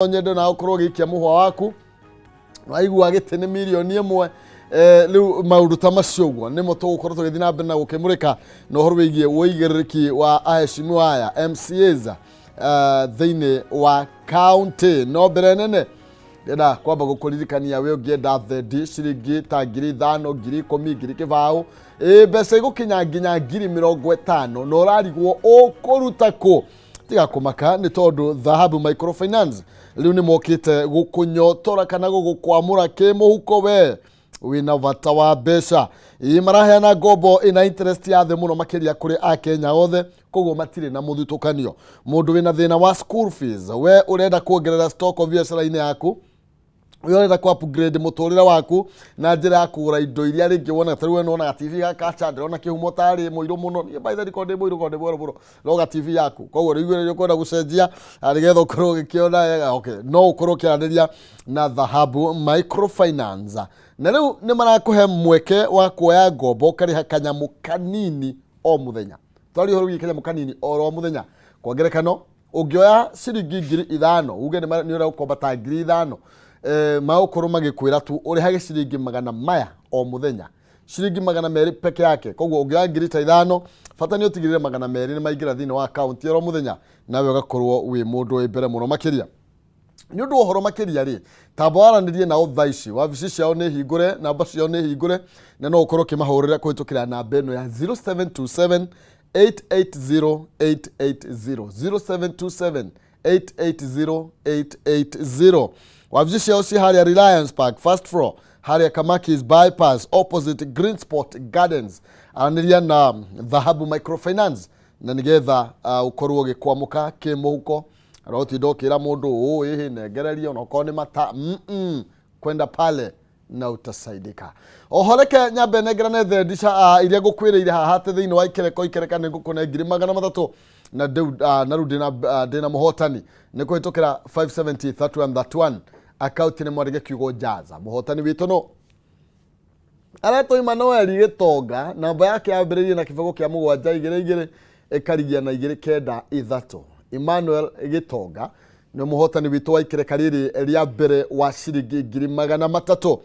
Nyende na ũkorwo ũgĩikia mũhwa waku. Waigua gĩtĩ nĩ mirioni 1. Rĩu maũndũ ta macio ũguo nĩmo tũgũkorwo tũgĩthiĩ na mbere na gũkĩmũrĩka na ũhoro wĩgiĩ ũigĩrĩrĩki wa aheshimiwa aya MCAs thĩinĩ wa county. No mbere nene ndĩrenda kwamba gũkũririkania, we ũngĩenda thendi ciringi ta 5,000, 10,000, 20,000, ĩ mbeca igũkinya nginya 50,000 na ũrarigwo ũkũruta kũ, tiga kũmaka, nĩ tondũ Dhahabu Microfinance rĩu nĩ mokĩte gũkũnyotora kana gũgũkwamũra kĩmũhuko. We wĩna bata wa mbeca, ĩ maraheana ngombo ĩna interest ya thĩ mũno makĩria kũrĩ akenya othe, koguo matirĩ na mũthutũkanio. Mũndũ wĩna thĩna wa school fees, we ũrenda kuongerera stock biacara-inĩ yaku, we ũrenda ku upgrade mũtũrĩre waku na njĩra ya kũgũra indo iria rĩngĩ wonaga, ta rĩu we nĩwonaga TV gakacha, ndĩrona kĩhumo tarĩ mũirũ mũno. Niĩ by the way ndĩ mũirũ, korwo ndĩ mwerũ mũno roga TV yaku, koguo rĩu rĩrĩa ũkwenda gũcenjia nĩgetha ũkorwo ũgĩkĩona wega, okay, no ũkorwo ũkĩaranĩria na Dhahabu Microfinance, na rĩu nĩ marakũhe mweke wa kuoya ngombo ũkarĩha kanyamũ kanini o mũthenya. Twaria ũhoro wĩgiĩ kanyamũ kanini oro mũthenya. Kwa ngerekano, ũngĩoya ciringi 5,000, uge nĩ ũrenda gũkomba ta 5,000, magũkorwo magĩkwĩra tu ũrĩhage ciringi magana maya o mũthenya, ciringi 200 peke yake. Koguo ũngĩoya ngiri ta ithano, bata nĩ ũtigĩrĩre 200 nĩ maingĩra thĩinĩ wa akaunti oro mũthenya, nawe ũgakorwo wĩ mũndũ wĩ mbere mũno makĩria. Nĩ ũndũ wa ũhoro makĩria rĩ, tamba waranĩrie nao thaa ici. Wabici ciao nĩ hingũre, namba ciao nĩ hingũre, na no ũkorwo ũkĩmahũrĩra kũhĩtũkĩra namba ĩno ya 0727 880 880, 0727 880 880. Wabici ciao ci harĩa Reliance Park, first floor, harĩa Kamakis Bypass, opposite Green Spot Gardens. Aranĩria na Dhahabu Microfinance na nĩgetha ũkorwo ũgĩkwamũka kĩmũhuko. Rotinda ũkĩra mũndũ ũũ ĩhĩ nengererie onokorwo nĩ mata kwenda pale na utasaidika. Oho reke nyambe nengerane thendi iria ngũkwĩrĩire haha atĩ thĩinĩ wa ikereko ikereka nĩ ngũkũne 300,000, na rĩu na rĩu ndĩna mũhotani nĩ kũhĩtũkĩra 570 31 31 akaunti, nĩ mwandĩke kiugo jaza. Mũhotani witũ no aretwo Emmanuel Gĩtonga, namba yake yambĩrĩirie na kĩbũgũ kĩa 722 ĩkarigia na 293. Emmanuel Gĩtonga nĩ mũhotani witũ wa ikereka rĩrĩ rĩa mbere wa ciringi 300,000.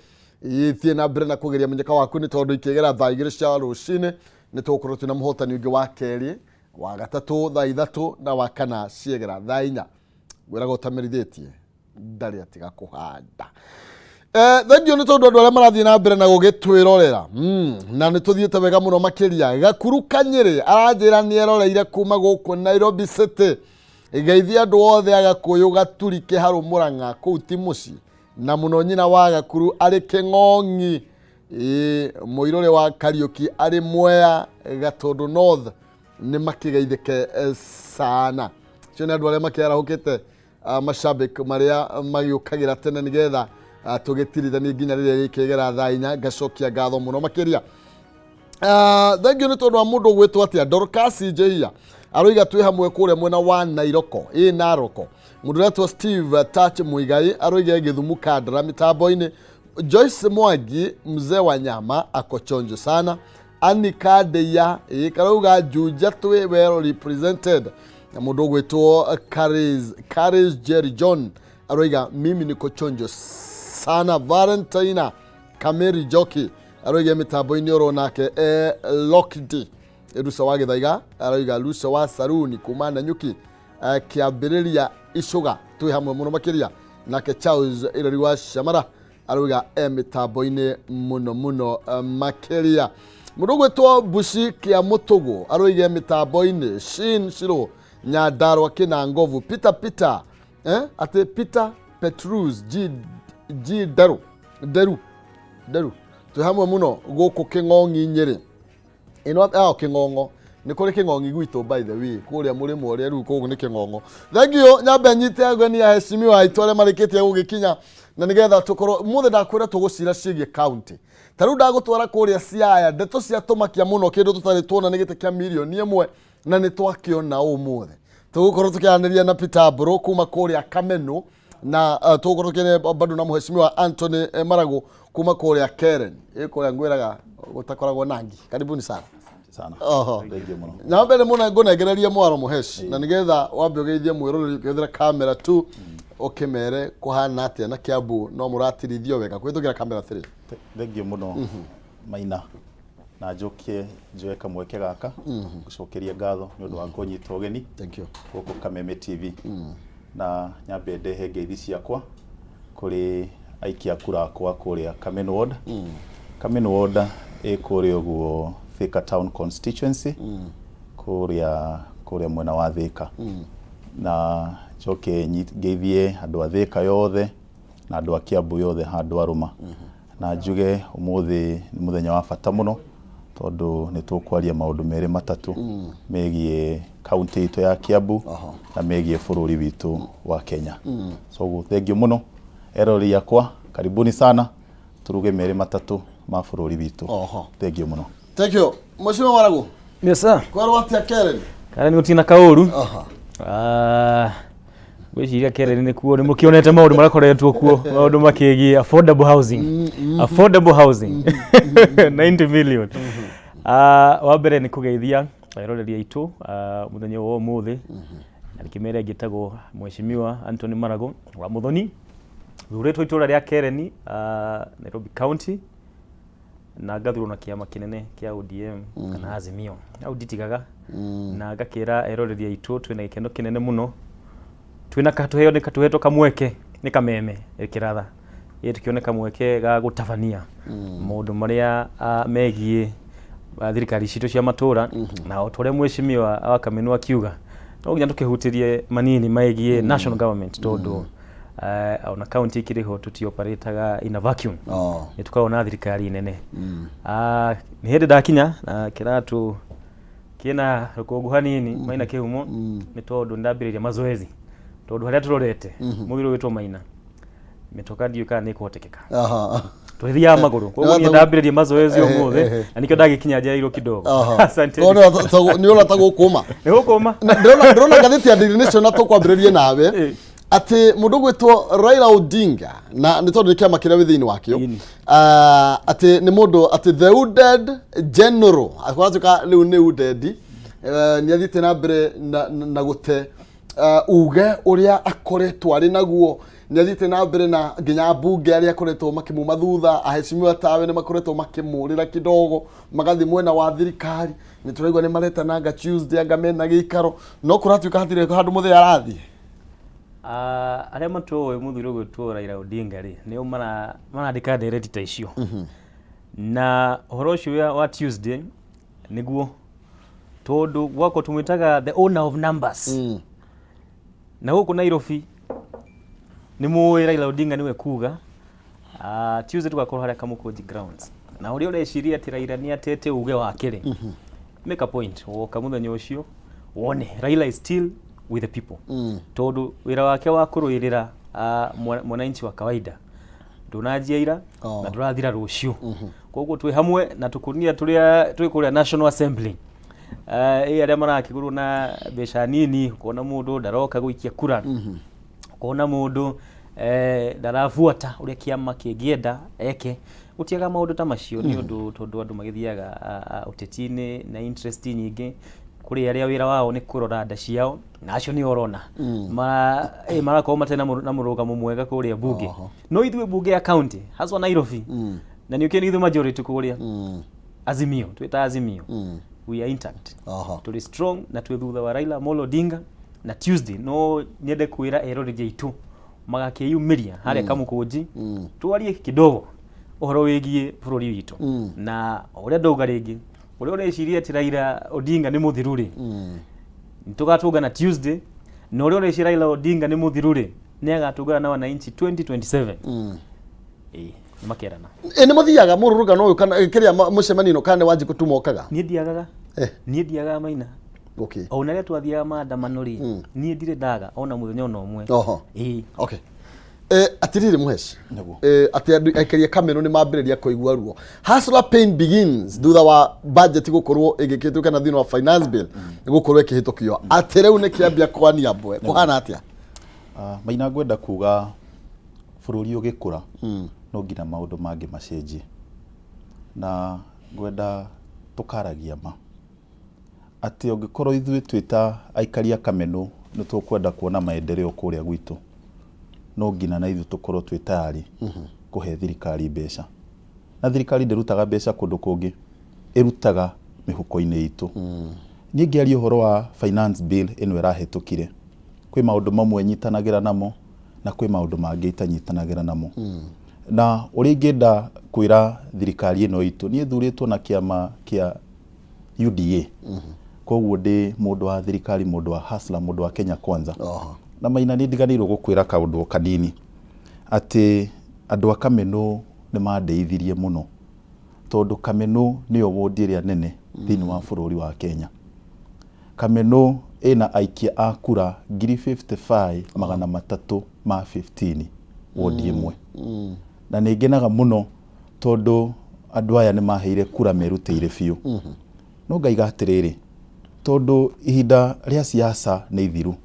Thiĩ na mbere na kũgeria mũnyaka waku, nĩ tondũ ikĩgera thaa 2 cia rũcinĩ nĩ tũgũkorwo twĩna mũhotani ũngĩ wa kerĩ, wa gatatũ thaa 3, na wa kana ciegera thaa 4. Ngwĩraga ũtamerithĩtie ndarĩ atiga kũhanda. Thengiũ nĩ tondũ andũ arĩa marathiĩ na mbere na gũgĩtwĩrorera, na nĩ tũthiĩte wega mũno makĩria. Gakuru Kanyĩrĩ aranjĩra nĩ eroreire kuma gũkũ Nairobi City. Geithia andũ othe agakũyũ Gaturi Kĩharũ Mũrang'a, kũu ti mũciĩ, na mũno nyina wa Gakuru arĩ Kĩng'ong'i. Ĩĩ, mũirũrĩ wa Kariũki arĩ Mwea Gatũndũ North, nĩ makĩgeithĩke sana. Acio nĩ andũ arĩa makĩarahũkĩte, mashabik marĩa magĩũkagĩra tene nĩgetha tũgĩtirithanie nginya rĩrĩa rĩkĩgera thaa 4. Ngacokia ngatho mũno makĩria. Thengiũ nĩ tondũ wa mũndũ ũgwĩtwo atĩa, Dorcas Njehia, aroiga twĩ hamwe kũrĩa mwena wa Nairoko, ĩ Naroko. Mũndũ ũretwo Steve Touch Muigai aroiga Gĩthumu Kandara mĩtambo-inĩ. Joyce Mwangi, mzee wa nyama, ako chonjo sana. Anika Ndeia ĩ karauga Juja twĩ well represented. Na mũndũ ũgwĩtwo Karis Jerry John aroiga mimi niko chonjo sana. Valentina Kameri Joki aroiga mĩtambo-inĩ oro nake e locked. Rusa wa Gĩthaiga aroiga Rusa wa Saruni kuma Nanyuki, kĩambĩrĩria Icũga, twĩ hamwe mũno makĩria. Nake Charles Irori wa Shamara aroiga e mĩtambo-inĩ mũno mũno makĩria. Mũndũ ũgwĩtwo Mbuci kĩa Mũtũgũ aroiga e mĩtambo-inĩ. Shin Shiro Nyandarua kĩna Ngovu Peter Peter, atĩ Peter Petrus G, G Deru Deru Deru, twĩ hamwe mũno gũkũ Kĩng'ong'i Nyĩrĩ ĩno. Kĩng'ong'o nĩ kũrĩ Kĩng'ong'i gwitũ, by the way, kũrĩa mũrĩmo ũrĩa rĩu kũu nĩ Kĩng'ong'o. Thengiũ. Nyambe nyite ageni aheshimiwa aitũ arĩa marĩkĩtie gũgĩkinya, na nĩgetha tũkorwo mũthĩ ndakwĩra tũgũcira ciĩgiĩ county. Ta rĩu ndagũtwara kũrĩa Siaya, ndeto cia tũmakia mũno, kĩndũ tũtarĩ tuona nĩ gĩtĩ kĩa mirioni 1, na nĩ twakĩona ũmũthĩ. Tũgũkorwo tũkĩaranĩria na Peter Mbũrũ kuma kũrĩa Kameno, na tũgũkorwo tũkĩaranĩria bado na mheshimiwa Anthony Maragu kuma kũrĩa Karen, ĩ kũrĩa ngwĩraga gũtakoragwo nangi. Karibuni sana. Sana. Oho. Thengiũ mũno. Na mbere mũno ngũnengererie mwaro mũheshi, na nĩgetha wambe ũgeithie mwĩroreri ũkĩhũthĩra kamera tu. Ũkĩmere kũhana atĩa na Kiambu no mũratirithio wega kũhĩtũkĩra kamera 3. Thengiũ mũno Maina, na njokie njoe kamweke gaka gũcokeria ngatho nĩ ũndũ wa kũnyita ũgeni Thank you. gũkũ Kameme TV. Na nyambe ndehe ngeithi ciakwa kũrĩ aikia kura akwa kũrĩa Kamen Ward. Kamen Ward ĩ kũrĩa ũguo Thika Town Constituency, kũrĩa mwena wa Thika. Na njoke ngeithie andũ a Thika yothe na andũ a Kiambu yothe handũ arũma. Na njuge ũmũthĩ nĩ mũthenya wa bata mũno tondũ nĩ tũkwaria maũndũ merĩ matatũ megiĩ kaunti itũ ya Kiambu na megiĩ bũrũri witũ wa Kenya. So thengiũ mũno eroreri akwa, karibuni sana, turuge merĩ matatũ ma bũrũri witũ. Thengiũ mũno. Thank you. Mheshimiwa Maragu. Yes sir. Kwerwo atĩa Karen? Karen gũtirĩ kaũru. Ngwĩciria Karen nĩ kuo nĩ mũkĩonete maũndũ marakoretwo kuo, maũndũ makĩgiĩ affordable housing. Affordable housing. 90 million. Wa mbere nĩ kũgeithia eroreri aitũ mũthenya wa ũmũthĩ. Na ndĩkĩmere ngĩtagwo Mheshimiwa Anthony Marago wa Muthoni. Thurĩtwo itũra rĩa Karen, Nairobi County, na ngathurwo na kĩama kĩnene kĩa ODM kana Azimio. Hau nditigaga na ngakĩra eroreri aitũ twĩna gĩkeno kĩnene mũno, twĩna katũheo nĩ katũhetwo kamweke nĩ Kameme ĩkĩratha ĩ tũkĩone kamweke ga gũtabania maũndũ marĩa megiĩ thirikari citũ cia matũra, na o ta ũrĩa mheshimiwa wa Kamenu akiuga, no nginya tũkĩhutĩrie manini megiĩ national government, tondũ ona county ikĩrĩ ho tũtioperataga in a vacuum. Nĩ tũkoragwo na thirikari nene. Nĩ hĩndĩ ndakinya na kĩratũ kĩna rũkũngũ hanini Maina kĩhumo, nĩ tondũ nĩndambĩrĩria mazoezi, tondũ harĩa tũrorete mũgiro wĩtwo Maina mĩtoka ndiũĩ kana nĩ ĩkũhotekeka. Tũthiaga magũrũ, koguo niĩ ndambĩrĩria mazoezi ũmũthĩ na nĩkĩo ndagĩkinya njereirwo kidogo. Asante. Nĩ ũrona ta gũkũma? Nĩ gũkũma. Ndĩrona ngathĩti ya Daily Nation, na tũkwambĩrĩrie nawe atĩ mũndũ ũgwĩtwo Raila Odinga, na nĩ tondũ nĩ kĩama kĩrĩa wĩ thĩinĩ wakĩo, atĩ nĩ mũndũ atĩ the wounded general akoratuĩka rĩu nĩ wounded, nĩ athiĩte na mbere na gũte uge ũrĩa akoretwo arĩ naguo, nĩ athiĩte na mbere na nginya mbunge arĩa akoretwo makĩmuma thutha, aheshimiwa tawe nĩ makoretwo makĩmũrĩra kidogo magathiĩ mwena wa thirikari. Nĩ tũraigua nĩ maretananga Tuesday anga mena gĩikaro, no kũratuĩka hatirĩ handũ mũthee arathiĩ. Arĩa matũĩ mũthuri ũgwĩtwo Raila Odinga rĩ, nĩo marandĩka ndereti ta icio, na ũhoro ũcio wa Tuesday nĩguo, tondũ gwakwa tũmwĩtaga the owner of numbers. Na gũkũ Nairobi nĩ mũĩ Raila Odinga nĩwe kuga. Tuesday tũgakorwo harĩa Kamukunji grounds, na ũrĩa ũreciria atĩ Raila nĩ atete uge wake rĩ, make a point woka mũthenya ũcio wone Raila is still with the people, tondũ wĩra wake wa kũrũĩrĩra mwananchi wa kawaida ndũnanjia ira na ndũrathira rũciũ. Koguo twĩ hamwe na tũkũnia tũrĩa twĩ kũrĩa National Assembly, ĩ arĩa marakĩgũrwo na mbeca nini, ũkona mũndũ ndaroka gũikia kura, ũkona mũndũ ndarabuata ũrĩa kĩama kĩngĩenda eke, gũtiaga maũndũ ta macio, nĩ ũndũ tondũ andũ magĩthiaga ũteti-inĩ na interest nyingĩ. Kũrĩ arĩa wĩra wao nĩ kũrora nda ciao, na acio nĩo ũrona marakorwo matarĩ na mũrũgamo mwega kũrĩa bunge. No ithuĩ bunge ya county, haswa Nairobi, na nĩ ũkĩĩ nĩ ithuĩ majority kũrĩa Azimio, twĩta Azimio, we are intact. Tũrĩ strong na twĩ thutha wa Raila Amolo Odinga. Na Tuesday no nyende kwĩra eroreri aitũ magakĩyumĩria harĩa Kamũkũnji, twarie kidogo ũhoro wĩgiĩ bũrũri witũ. Na ũrĩa ndauga rĩngĩ, ũrĩa ũreciria atĩ Raila Odinga nĩ mũthiru rĩ, nĩtũgatũngana Tuesday, na ũrĩa ũreciria Raila Odinga nĩ mũthiru rĩ, nĩ agatũngana na wananchi 2027. Ĩĩ, nĩ makerana. Ĩ nĩ mũthiaga mũrũrũngano ũyũ kana kĩrĩa mũcemanio kana nĩ Wanjikũ tu mokaga? Niĩ ndiagaga. Niĩ ndiagaga, Maina. Ona rĩrĩa twathiaga maandamano rĩ, niĩ ndirĩ ndaga ona mũthenya ona ũmwe. Ĩĩ. Okay. Atiriri mũheci. Nĩguo. Atĩ andũ aikaria Kameno nĩ mambĩrĩria kũigua ruo. Hustler pain begins thutha wa budget gũkorwo ĩgĩkĩtwo kana thĩinĩ wa finance bill gũkorwo ĩkĩhĩtũkio, atĩ rĩu nĩ kĩambia kwania mbwe, kũhana atĩa? Maina, ngwenda kuga bũrũri ũgĩkũra no nginya maũndũ mangĩ macenjie, na ngwenda tũkaragia ma atĩ ũngĩkorwo ithuĩ twĩ ta aikari a Kameno nĩ tũkwenda kuona maendeleo kũrĩa gwitũ. No nginya na ithuĩ tũkorwo twĩ tayari kũhe thirikari mbeca, na thirikari ndĩrutaga mbeca kũndũ kũngĩ, ĩrutaga mĩhuko-inĩ itũ. Niĩ ngĩaria ũhoro wa finance bill ĩno ĩrahĩtũkire, kwĩ maũndũ mamwe nyitanagĩra namo na kwĩ maũndũ mangĩ itanyitanagĩra namo. Na ũrĩa ingĩenda kwĩra thirikari ĩno itũ, niĩ thurĩtwo na kĩama kĩa UDA, koguo ndĩ mũndũ wa thirikari, mũndũ wa hustler, mũndũ wa Kenya Kwanza. Na Maina, nĩ ndiganĩirwo gũkwĩra kaũndũ kanini, atĩ andũ a Kameno nĩ mandeithirie mũno, tondũ Kameno nĩyo wondi ĩrĩa nene thĩinĩ wa bũrũri wa Kenya. Kameno ĩna aikia a kura 55,315, wondi ĩmwe. Na nĩ ngenaga mũno tondũ andũ aya nĩ maheire kura merutĩire biũ. No ngaiga atĩrĩrĩ, tondũ ihinda rĩa siasa nĩ ithiru,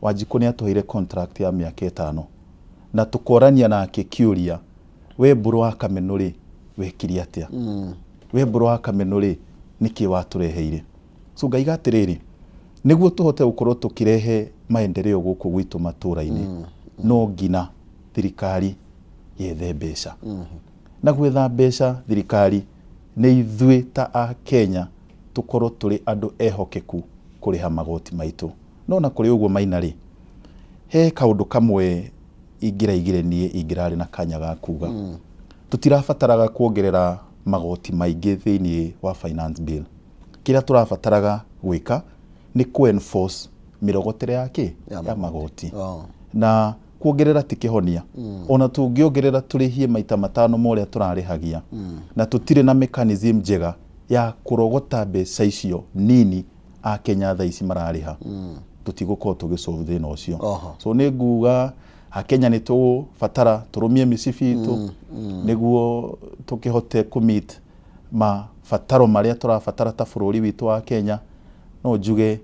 Wanjikũ nĩ atũheire contract ya mĩaka 5, na tũkorania nake kĩũria, we Mbũrũ wa Kameno rĩ, wekire atĩa? We Mbũrũ wa Kameno rĩ, nĩkĩ watũreheire? So ngaiga atĩrĩrĩ, nĩguo tũhote gũkorwo tũkĩrehe maendeleo gũkũ gwitũ matũra-inĩ, no nginya thirikari yethe mbeca. Na gwetha mbeca thirikari nĩ ithuĩ ta a Kenya tũkorwo tũrĩ andũ ehokeku kũrĩha magoti maitũ. No na kũrĩ ũguo, Maina rĩ, he kaũndũ kamwe ingĩraigire niĩ ingĩrarĩ na kanya ga kuga. Tũtirabataraga kuongerera magoti maingĩ thĩinĩ wa finance bill. Kĩrĩa tũrabataraga gwĩka nĩ kũ enforce mĩrogotere ya kĩ ya magoti. Na kuongerera ti kĩhonia. Ona tũngĩongerera tũrĩhie maita 5 ma ũrĩa tũrarĩhagia, na tũtirĩ na mechanism njega ya kũrogota mbeca icio nini a Kenya thaa ici mararĩha, tũtigũkorwo tũgĩ solve thĩna ũcio. So nĩ nguga akenya nĩ tũgũbatara tũrũmie mĩcibi itũ nĩguo tũkĩhote kũ meet mabataro marĩa tũrabatara ta bũrũri witũ wa Kenya. No njuge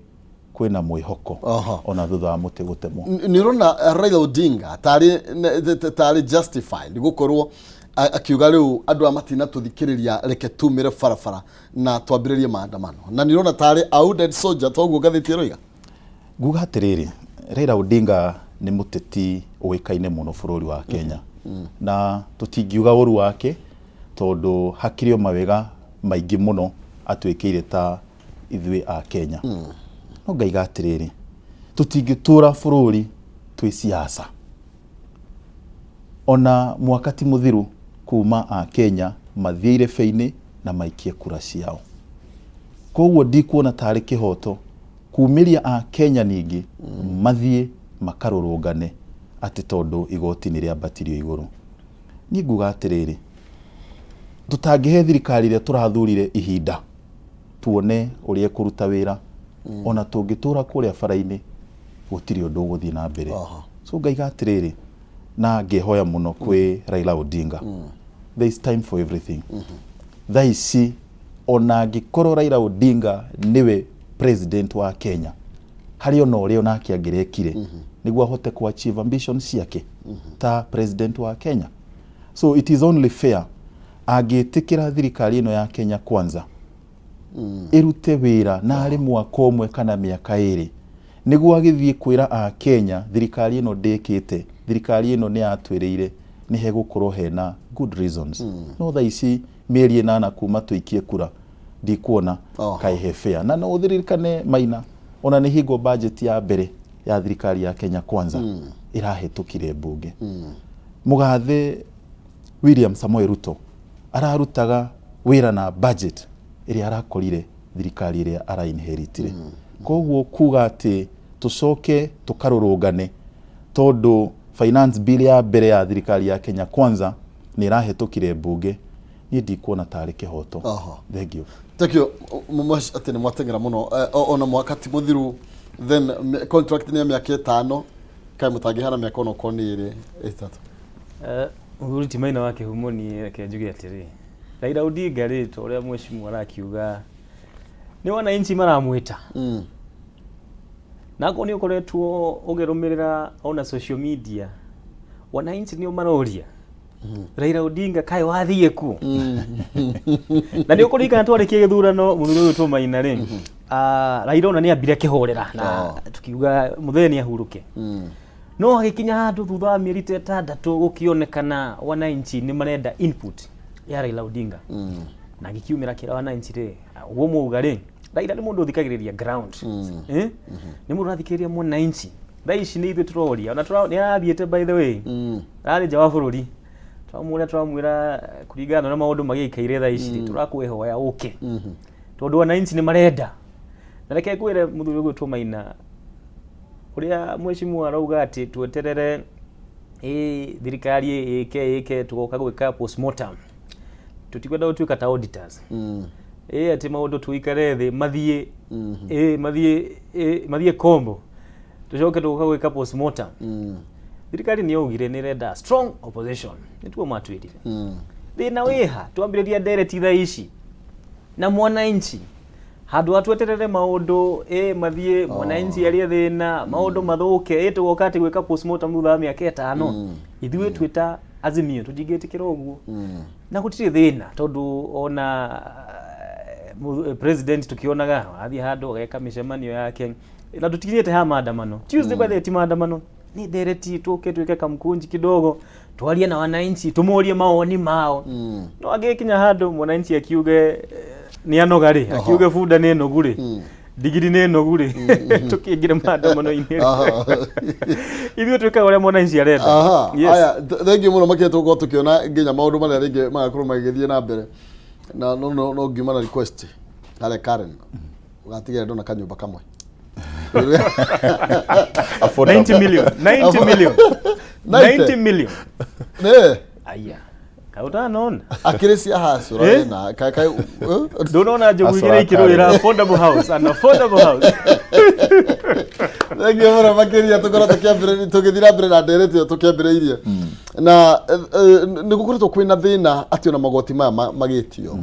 kwĩna mwĩhoko ona thutha wa mũtĩ gũtemwo. Nĩ ũrona Raila Odinga tarĩ justified gũkorwo akiuga rĩu andũ aya matinatũthikĩrĩria, reke tumĩre barabara na twambĩrĩrie maandamano, na nĩ ũrona tarĩ a wounded soldier toguo ngathĩti ĩroiga? Nguga atĩrĩrĩ, Raila Odinga nĩ mũteti ũĩkaine mũno bũrũri wa Kenya, na tũtingiuga ũru wake tondũ hakĩrĩ o mawega maingĩ mũno atwĩkĩire ta ithuĩ a Kenya. No ngaiga atĩrĩrĩ, tũtingĩtũra bũrũri twĩ siasa. Ona mwaka ti mũthiru kuma a Kenya mathiĩ irebe-inĩ na maikie kura ciao, koguo ndikuona tarĩ kĩhoto kumĩria a Kenya ningĩ mathiĩ makarũrũngane atĩ tondũ igoti nĩ rĩambatirio igũrũ. Niĩ nguga atĩrĩrĩ, tũtangĩhe thirikari ĩrĩa tũrathurire ihinda tuone ũrĩa ĩkũruta wĩra, ona tũngĩtũra kũrĩa bara-inĩ gũtirĩ ũndũ ũgũthiĩ na mbere. So ngaiga atĩrĩrĩ, na ngĩhoya mũno kwĩ Raila Odinga, there is time for everything. Thaa ici ona angĩkorwo Raila Odinga nĩwe president wa Kenya, harĩ ona ũrĩa onake angĩrekire nĩguo ahote ku achieve ambition ciake ta president wa Kenya. So it is only fair angĩtĩkĩra thirikari ĩno ya Kenya Kwanza ĩrute wĩra na arĩ mwaka 1 kana mĩaka 2, nĩguo agĩthiĩ kwĩra a Kenya thirikari ĩno ndĩkĩte, thirikari ĩno nĩ yatwĩrĩire, nĩ hegũkorwo hena good reasons. No thaa ici mĩeri 8 kuma tũikie kura, ndikuona kaĩ he fair. Na no ũthirikane, Maina, ona nĩ hingo budget ya mbere ya thirikari ya Kenya Kwanza ĩrahĩtũkire mbunge, mũgathe William Samoei Ruto ararutaga wĩra na budget ĩrĩa arakorire thirikari ĩrĩa arainheritire. Koguo kuga atĩ tũcoke tũkarũrũngane tondũ finance bill ya mbere ya thirikari ya Kenya Kwanza nĩ ĩrahĩtũkire mbunge, niĩ ndikuona tarĩ kĩhoto. Thank you. Thank you atĩ nĩ mwateng'era mũno. Ona mwaka ti mũthiru, then contract nĩ ya mĩaka 5, kaĩ mũtangĩhana mĩaka onokorwo nĩ 2 3? Mũthuri ti Maina wa kĩhumo, niĩ reke njuge atĩrĩ, Raila Odinga rĩ, ta ũrĩa mheshimiwa arakiuga, nĩ wananchi maramwĩta. Na akorwo nĩ ũkoretwo ũkĩrũmĩrĩra ona social media, wananchi nĩo maroria, "Raila Odinga, kaĩ wathiĩ ku?" Na nĩ ũkũririkana twarĩkia gĩthurano, mũthuri ũyũ tũmaina rĩ, Raila ona nĩ ambire akĩhorera na tukiuga mũthee nĩ ahurũke. No agĩkinya handũ thutha wa mĩeri ta 6 gũkĩonekana wananchi nĩ marenda input ya Raila Odinga. Na gĩkiumĩra kĩra wananchi rĩ, ũguo mwauga rĩ, Raila nĩ mũndũ ũthikagĩrĩria ground. Eh? Nĩ mũndũ ũrathikĩrĩria mwananchi. Thaa ici nĩ ithuĩ tũroria, ona nĩ arathiĩte by the way. Ararĩ nja wa bũrũri. Tũramũria tũramwĩra kũringana na ũrĩa maũndũ magĩikaire thaa ici rĩ, tũrakwĩhoya ũke. Tondũ wananchi nĩ marenda. Na reke ngwĩre mũthuri ũgwĩtwo Maina, ũrĩa mheshimiwa arauga atĩ tweterere ĩ thirikari ĩke ĩke tũgoka gwĩka postmortem. Tũtikwenda gũtuĩka ta auditors. Ĩ atĩ maũndũ tũikare thĩ mathiĩ ĩ mathiĩ ĩ mathiĩ kombo tũcoke tũgoka gwĩka postmortem. Thirikari nĩ yaugire nĩ ĩrenda strong opposition, nĩtuo matwĩrire. Thĩna wĩha twambĩrĩria ndereti thaa ici na mwananchi handũ ha tweterere maũndũ ĩ mathiĩ mwananchi arĩe thĩna maũndũ mathũke ĩ tũgoka atĩ gwĩka postmortem thutha wa mĩaka 5. Ithuĩ twĩ ta Azimio tũtingĩtĩkĩra ũguo na gũtirĩ thĩna tondũ ona president tukionaga athiĩ handũ ageka mĩcemanio yake na tũtikinyĩte ha maandamano. Tuesday by the way ti maandamano, nĩ ndereti, tũke twĩke kamkunji kidogo, twarie na wananchi, tũmorie mawoni mao. No angĩkinya handũ mwananchi akiuge nĩ anoga rĩ, akiuge bunda nĩ nogu rĩ, ndigiri nĩ nogu rĩ, tũkĩingĩre maandamano-inĩ rĩ. Ithuĩ twĩkaga ũrĩa mwananchi arenda. Yes. Aya, thengiũ mũno makĩria, tũgũkorwo tũkĩona nginya maũndũ marĩa rĩngĩ magakorwo magĩgĩthiĩ na mbere na no ngiuma na request harĩa Karen ũgatigĩra ndona kanyũmba kamwe. Affordable. 90 million, 90 million. 90? 90 million. Nĩ Aya, kautanona akĩrĩ cia hacũra? Eh? Wĩna ka Ndũnona njogu Acora igĩrĩ ikĩrũĩra Karen. affordable house, an affordable house. Thengiũ mũno makĩria, tũkorwo tũkĩambĩrĩria, tũgĩthiĩ na mbere na ndereti ĩyo tũkĩambĩrĩirie na nĩ gũkoretwo kwĩna thĩna atĩ ona magoti maya magĩtio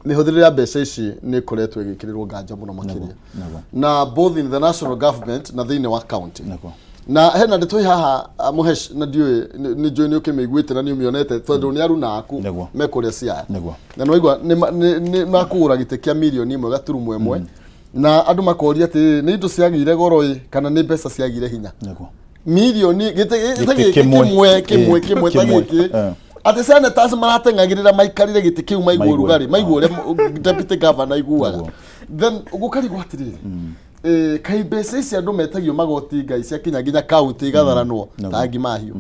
mĩhũthĩrĩre ya mbeca ici nĩ ĩkoretwo ĩgĩkĩrĩrwo nganja mũno makĩria na both in the national government na thĩinĩ wa county. Na hena ndeto ĩ haha, Mũhesh, na ndiũĩ nĩ njũĩ nĩ ũkĩmĩiguĩte na nĩ ũmĩonete tondũ nĩ aruna aku me kũrĩa Siaya. Na nĩwaigua nĩ makũgũra gĩtĩ kĩa mirioni 1.1 na andũ makoria atĩrĩrĩ, nĩ indo ciagĩire goro ĩ kana nĩ mbeca ciagire hinya? Mirioni gĩtĩ Gĩtĩ gĩkĩ kĩmwe. kĩmwe kĩmwe kĩmwe ta Kĩmwe. gĩkĩ, atĩ senators marateng'agĩrĩra maikarĩre gĩtĩ kĩu maigue Maigue. ũrugarĩ, maigue ũrĩa deputy governor aiguaga. Then gũkarigwo atĩrĩrĩ, kaĩ mbeca ici andũ metagio magoti ngai ciakinya nginya kaunti igatharanwo ta ngima hiũ?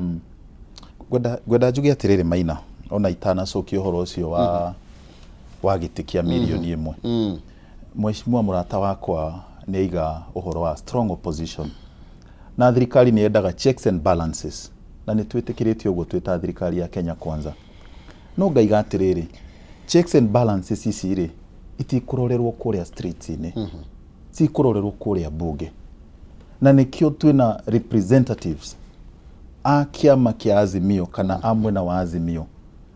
Ngwenda njuge atĩrĩrĩ Maina, ona itanacokia ũhoro ũcio wa gĩtĩ kĩa mirioni 1, mheshimiwa mũrata wakwa nĩ aiga ũhoro wa strong opposition na thirikari nĩ yendaga checks and balances, na nĩ twĩtĩkĩrĩte ũguo twĩ ta thirikari ya Kenya Kwanza. No ngaiga atĩrĩrĩ, checks and balances ici rĩ itikũrorerwo kũrĩa streets-inĩ, cikũrorerwo kũrĩa bunge, na nĩkĩo twĩna representatives a kĩama kĩa Azimio kana a mwena wa Azimio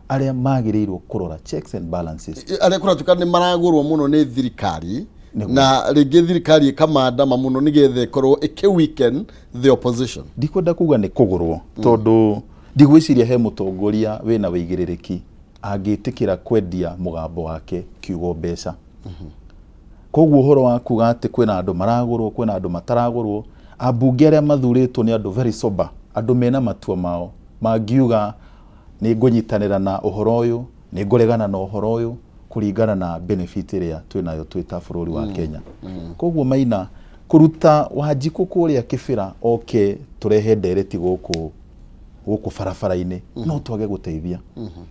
arĩa magĩrĩirwo kũrora checks and balances. Arĩa kũratuĩka nĩ maragũrwo mũno nĩ thirikari Nĩguo. Na rĩngĩ thirikari ĩkamandama mũno nĩgetha ĩkorwo ĩkĩ weaken the opposition. Ndikwenda kuga nĩ kũgũrwo, tondũ ndigwĩciria he mũtongoria wĩna wĩigĩrĩrĩki angĩtĩkĩra kwendia mũgambo wake kiugo mbeca. Koguo ũhoro wa kuga atĩ kwĩna andũ maragũrwo, kwĩna andũ mataragũrwo, ambunge arĩa mathurĩtwo nĩ andũ very sober, andũ mena matua mao mangiuga nĩ ngũnyitanĩra na ũhoro ũyũ, nĩ ngũregana na ũhoro ũyũ kũringana na benefit ĩrĩa twĩnayo twĩ ta bũrũri wa Kenya. Koguo Maina, kũruta Wanjikũ kũrĩa Kĩbĩra oke tũrehe ndereti gũkũ barabara-inĩ no twage gũteithia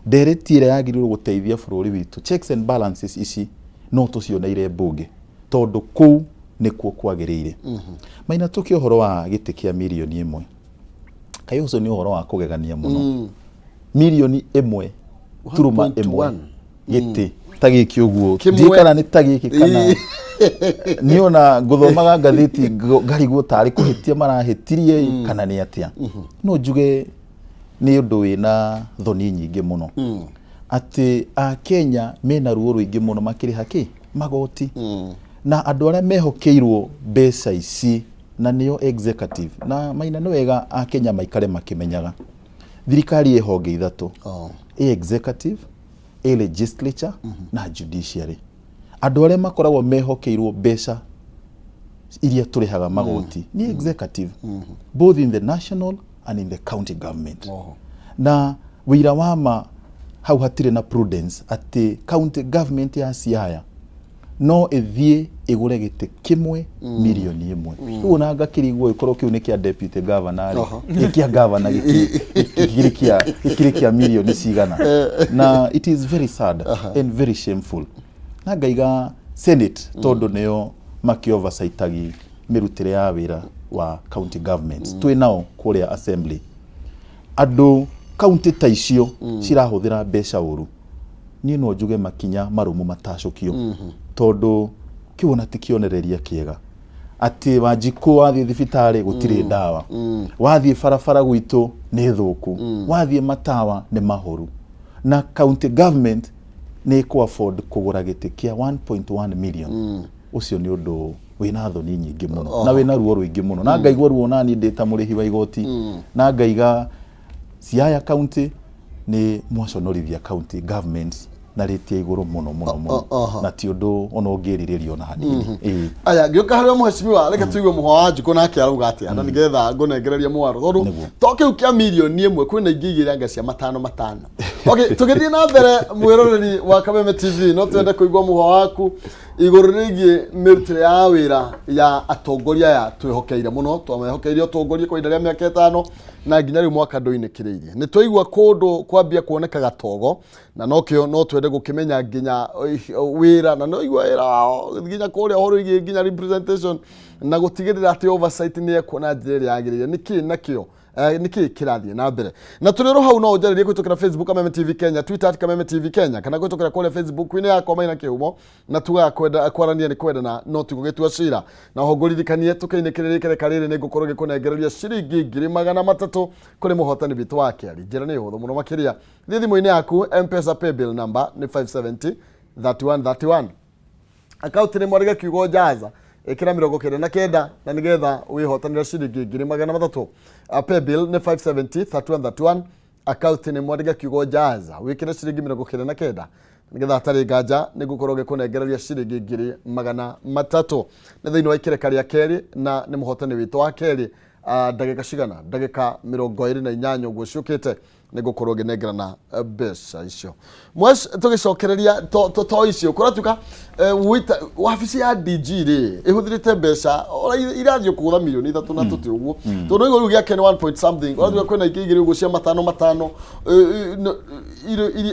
ndereti ĩrĩa yagĩrĩirwo gũteithia bũrũri witũ. Checks and balances ici no tũcioneire mbunge tondũ kũu nĩkuo kwagĩrĩire. Maina, tũke ũhoro wa gĩtĩ kĩa mirioni 1, kaĩ ũcio nĩ ũhoro wa kũgegania mũno. 1.1 mirioni gĩtĩ ta gĩkĩ ũguo. Kĩmwe. Ndiũĩ kana nĩ ta gĩkĩ kana niĩ ona ngũthomaga ngathĩti ngarigwo tarĩ kũhĩtia marahĩtirie kana nĩ atĩa. No njuge nĩ ũndũ wĩna thoni nyingĩ mũno atĩ akenya mena ruo rũingĩ mũno makĩrĩha kĩ magoti, na andũ arĩa mehokeirwo mbeca ici na nĩo executive. Na Maina, nĩ wega akenya maikare makĩmenyaga thirikari ĩ honge ithatũ: ĩ executive, ĩ legislature na judiciary. Andũ arĩa makoragwo mehokeirwo mbeca Iria tũrĩhaga magoti nĩ executive, both in the national and in the county government. Na wĩira wa ma hau hatirĩ na prudence atĩ county government ya Siaya no ĩthiĩ ĩgũre gĩtĩ kĩmwe 1 mirioni. Rĩu ona ngakĩrigwo ĩkorwo kĩu nĩ kĩa deputy governor rĩ, gĩ kĩa governor gĩkĩrĩ kĩa mirioni cigana? Na it is very sad and very shameful. Na ngaiga Senate, tondũ nĩo makĩ oversight-agi mĩrutĩre ya wĩra wa county governments, twĩ nao kũrĩa assembly, andũ kaunti ta icio cirahũthĩra mbeca ũru, niĩ no njuge makinya marũmu matacũkio, tondũ kĩu ona ti kĩonereria kĩega atĩ Wanjikũ wathiĩ thibitarĩ gũtirĩ ndawa, wathiĩ barabara gwitũ nĩ thũku, wathiĩ matawa nĩ mahũru, na county government nĩ ĩkũ afford kũgũra gĩtĩ kĩa 1.1 million. Ũcio nĩ ũndũ wĩna thoni nyingĩ mũno na wĩna ruo rũingĩ mũno, na ngaigua ruo nani ndĩ ta mũrĩhi wa igoti, na ngaiga Siaya County nĩ mwaconorithia county governments na rĩti ya igũrũ mũno mũno mũno, na ti ũndũ ona ũngĩrirĩria ona hanini. Ĩĩ. Aya, ngĩũka harĩ mũhecimiwa, reke tũigue mũhwa wa Njukũ nake arauga atĩa, na nĩgetha ngũnengereria mwaro, tondũ to kĩu kĩa 1 mirioni kwĩna ingĩ igĩrĩ anga cia matano matano. Okay, tũgĩthiĩ na mbere, mwĩroreri wa Kameme TV, no twende kũigua mũhwa waku igũrũ rĩgiĩ mĩrutĩre ya wĩra ya atongoria aya twĩhokeire mũno, twamehokeire ũtongoria kwa ihinda rĩa mĩaka 5 na nginya rĩu mwaka ndũinĩkĩrĩirie. Nĩ twaigua kũndũ kwambia kuoneka gatogo, na nokĩo no twende gũkĩmenya nginya wĩra, na no igua wĩra wao nginya kũrĩa ũhoro wĩgiĩ nginya representation na gũtigĩrĩra atĩ oversight nĩ yekwo na njĩra ĩrĩa yagĩrĩire. Nĩkĩ nakĩo, nĩkĩ kĩrathiĩ na mbere? Na tũrĩ oro hau, no ũnjarĩrie kũhĩtũkĩra Facebook Kameme TV Kenya, Twitter @KamemeTVKenya, kana kũhĩtũkĩra kũrĩa Facebook-inĩ yakwa Maina Kĩhumo. Na tugaga kwenda kwarania nĩ kwendana, no ti gũgĩtua cira. Na oho ngũririkanie tũkĩinĩkĩrĩria ikereka rĩrĩ, nĩ ngũkorwo ngĩkũnengereria ciringi 300,000 kũrĩ mũhotani witũ wa kerĩ. Njĩra nĩ hũthũ mũno makĩria. Thiĩ thimũ-inĩ yaku, M-Pesa paybill number nĩ 570 31 31, akaunti nĩ mwarĩge kiugo jaza, ĩkĩra 99, na nĩgetha wĩhotanĩre ciringi 300,000. Paybill nĩ 570 31 31, akaunti nĩ mwandĩke kiugo jaza, wĩkĩre ciringi 99, nĩgetha hatarĩ nganja nĩ ngũkorwo ngĩkũnengereria ciringi 300,000. Nĩ thĩinĩ wa ikereka rĩa kerĩ na nĩ mũhotani witũ wa kerĩ. Ndagĩka cigana? Ndagĩka 28 ũguo ciũkĩte nĩ ngũkorwo ngĩnengerana mbeca icio. Mwesh, tũgĩcokereria to icio kũratuĩka wabici ya DG rĩ ĩhũthĩrĩte mbeca ora irathiĩ kũgũtha 3 mirioni na tũtĩ ũguo, tondũ igũrũ rĩu gĩake nĩ 1 point something. Ũratuĩka kwĩna ingĩ igĩrĩ ũguo cia matano matano,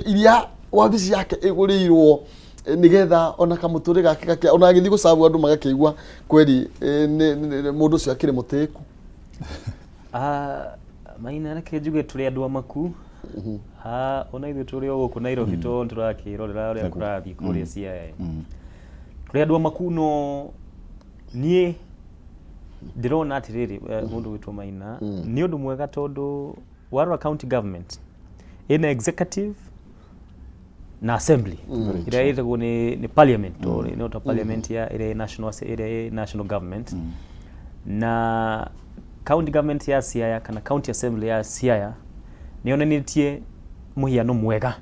iria wabici yake ĩgũrĩirwo, nĩgetha ona kamũtũrĩ gake gake ona agĩthiĩ gũcabu andũ magakĩigua kweri, mũndũ ũcio akĩrĩ mũtĩku. Ah, Maina, reke njuge tũrĩ andũ amaku. Ah, ona ithuĩ tũrĩ o gũkũ Nairobi to tũrakĩrorera ũrĩa kũrathiĩ kũrĩa Siaya. Tũrĩ andũ amaku, no niĩ ndĩrona atĩrĩrĩ, mũndũ gwĩtwo Maina, nĩ ũndũ mwega tondũ warora county government ĩna executive na assembly ĩrĩa ĩtagwo nĩ parliament, to no ta parliament ya ĩrĩa ĩ national ĩrĩa ĩ national government. Na county government ya Siaya kana county assembly ya Siaya nĩ yonanĩtie mũhiano mwega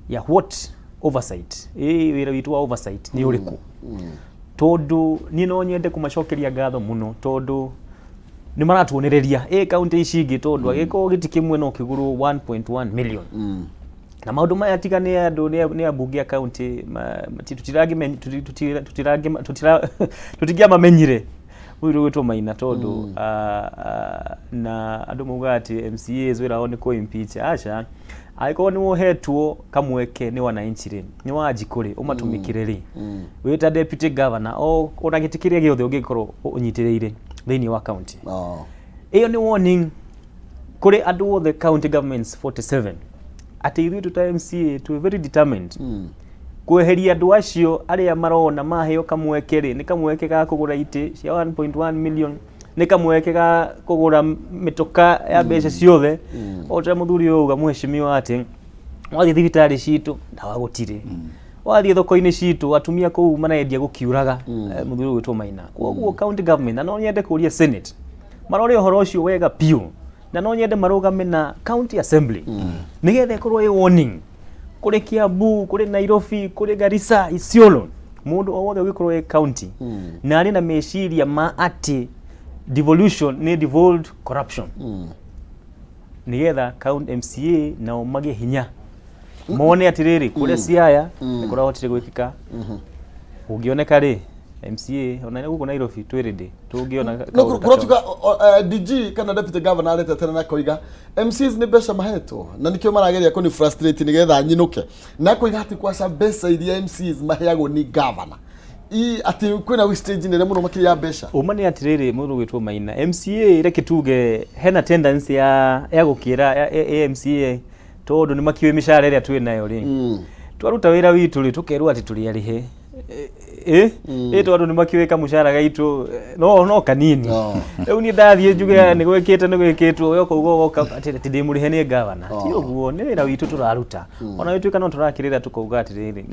ya what oversight, ĩ wĩra witũ wa oversight nĩ ũrĩkũ, tondũ niĩ no nyende kũmacokeria ngatho mũno tondũ nĩ maratuonereria ĩ kaunti ici ingĩ, tondũ agĩkorwo gĩti kĩmwe no kĩgũrwo 1.1 million na maũndũ maya tiga nĩ andũ nĩ ambunge a kaunti tũtingĩamamenyire ũyũ ũgwĩtwo Maina, tondũ na andũ maugaga atĩ MCAs wĩra wao nĩ kũ impeach. Aca, angĩkorwo nĩ wohetwo kamweke nĩ wananchi rĩ, nĩ Wanjikũ rĩ, ũmatũmĩkĩre rĩ wĩ ta deputy governor o ona gĩtĩ kĩrĩa gĩothe ũngĩkorwo ũnyitĩrĩire thĩinĩ wa county. Ĩyo nĩ warning kũrĩ andũ othe county governments 47 atĩ ithuĩ tũ ta MCA twĩ very determined kweheria andũ acio arĩa marona maheo kamweke rĩ, nĩ kamweke ga kũgũra itĩ cia 1.1 million, nĩ kamweke ga kũgũra mĩtoka ya mbeca ciothe. O ta mũthuri ũyũ auga, mheshimiwa, atĩ wathiĩ thibitarĩ citũ ndawa gũtirĩ, wathiĩ thoko-inĩ citũ atumia kũu marendia gũkiuraga. Mũthuri ũyũ gwĩtwo Maina, koguo county government, na no nyende kũria Senate marore ũhoro ũcio wega biũ, na no nyende marũgame na county assembly nĩgetha ĩkorwo ĩ warning kũrĩ Kiambu, kũrĩ Nairobi, kũrĩ Garissa, Isiolo, Mũndũ o wothe ũngĩkorwo ĩ county na arĩ na meciria ma atĩ devolution nĩ devolved corruption, nigetha county MCA nao magĩe hinya mone atĩrĩrĩ kũrĩa Siaya nĩ kũrahotire gwĩkĩka kũngĩoneka rĩ MCA ona gũkũ Nairobi twĩ ready tũngĩona No kaũndũ ta kau. Kũratuka DG kana deputy governor aretetera na koiga MCs nĩ mbeca mahetwo na nikĩo marageria kũni frustrate nĩgetha nyinũke, na koiga atĩ kwaca mbeca iria MCs maheagwo nĩ governor I atĩ kwĩna wastage nene mũno makĩria ya mbeca. Ũma nĩ atĩrĩrĩ, mũndũ gwĩtwo Maina, MCA reke tuge hena tendency ya gũkĩra ya MCA tondũ nĩ makĩũĩ mĩcara ĩrĩa twĩ nayo rĩ, twaruta wĩra witũ rĩ, tũkerwo atĩ tũrĩ arĩhe ĩ ĩ tondũ nĩ makĩũĩ kamũcara gaitũ no kanini. Rĩu niĩ ndathiĩ njuge nĩ gwĩkĩte nĩ gwĩkĩtwo, we ũkauga ũgoka atĩ ndĩ mũrĩhe nĩ gavana. Ti ũguo, nĩ wĩra witũ tũraruta. Ona gũtuĩka no tũrakĩrĩra tũkauga atĩrĩrĩ,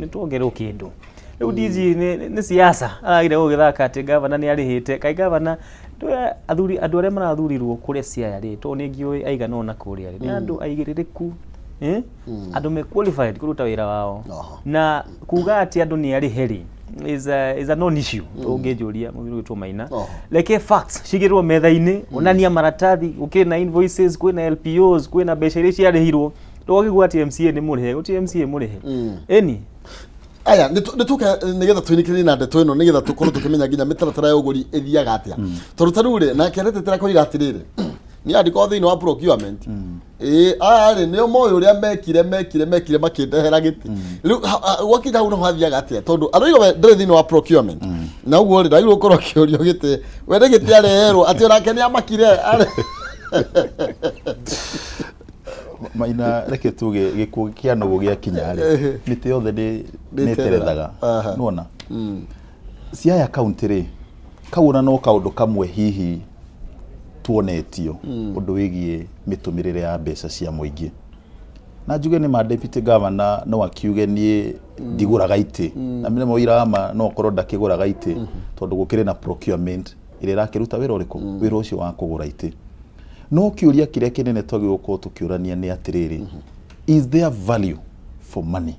nĩ tuongererwo kĩndũ. Rĩu DG nĩ siasa aragire gũgĩthaka atĩ gavana nĩ arĩhĩte. Kaĩ gavana ndũĩ athuri andũ arĩa marathurirwo kũrĩa Siaya rĩ, tondũ nĩ ngĩũĩ aigana ũna kũrĩa rĩ, nĩ andũ aigĩrĩrĩku, eh? Andũ me qualified kũruta wĩra wao. Na kuga atĩ andũ nĩ arĩhe rĩ is a non issue ũngĩnjũria, mũthuri gwĩtwo Maina. Reke facts cigĩrwo metha-inĩ, onania maratathi, gũkĩrĩ na invoices, kwĩna LPOs, kwĩna mbeca iria ciarĩhirwo. Ndũgakĩgua atĩ MCA nĩ mũrĩhe, gũtirĩ MCA mũrĩhe ĩni. Aya nĩ tũke nĩgetha tũinĩkĩrĩrie na ndeto ĩno nĩgetha tũkorwo tũkĩmenya nginya mĩtaratara ya ũgũri ĩthiaga atĩa, tondũ ta rĩu rĩ, nake aretetera koiga atĩrĩrĩ, niĩ andĩkorwo thĩinĩ wa procurement ĩĩ aya rĩ nĩo moĩ ũrĩa mekire makĩndehera gĩtĩ. Rĩu gwakinya hau naho hathiaga atĩa, tondũ aroiga we ndarĩ thĩinĩ wa procurement na ũguo rĩ ndagĩrĩirwo gũkorwo akĩũrio gĩtĩ we nĩ gĩtĩ areherwo atĩ onake nĩ amakire Maina, reke tuge gĩkuũ kĩa nũgũ gĩakinya rĩ, mĩtĩ yothe nĩ Nĩ nĩ ĩterethaga. Nĩwona Siaya County rĩ, kau ona no kaũndũ kamwe hihi tuonetio ũndũ wĩgiĩ mĩtũmĩrĩre ya mbeca cia mũingĩ. Na njuge nĩ ma deputy governor no akiuge niĩ ndigũraga itĩ, na nĩ mũira wa ma no akorwo ndakĩgũraga itĩ tondũ gũkĩrĩ na procurement ĩrĩa ĩrakĩruta wĩra ũrĩkũ, wĩra ũcio wa kũgũra itĩ. No kĩũria kĩrĩa kĩnene twagĩrĩirwo gũkorwo tũkĩũrania nĩ atĩrĩrĩ, is there value for money?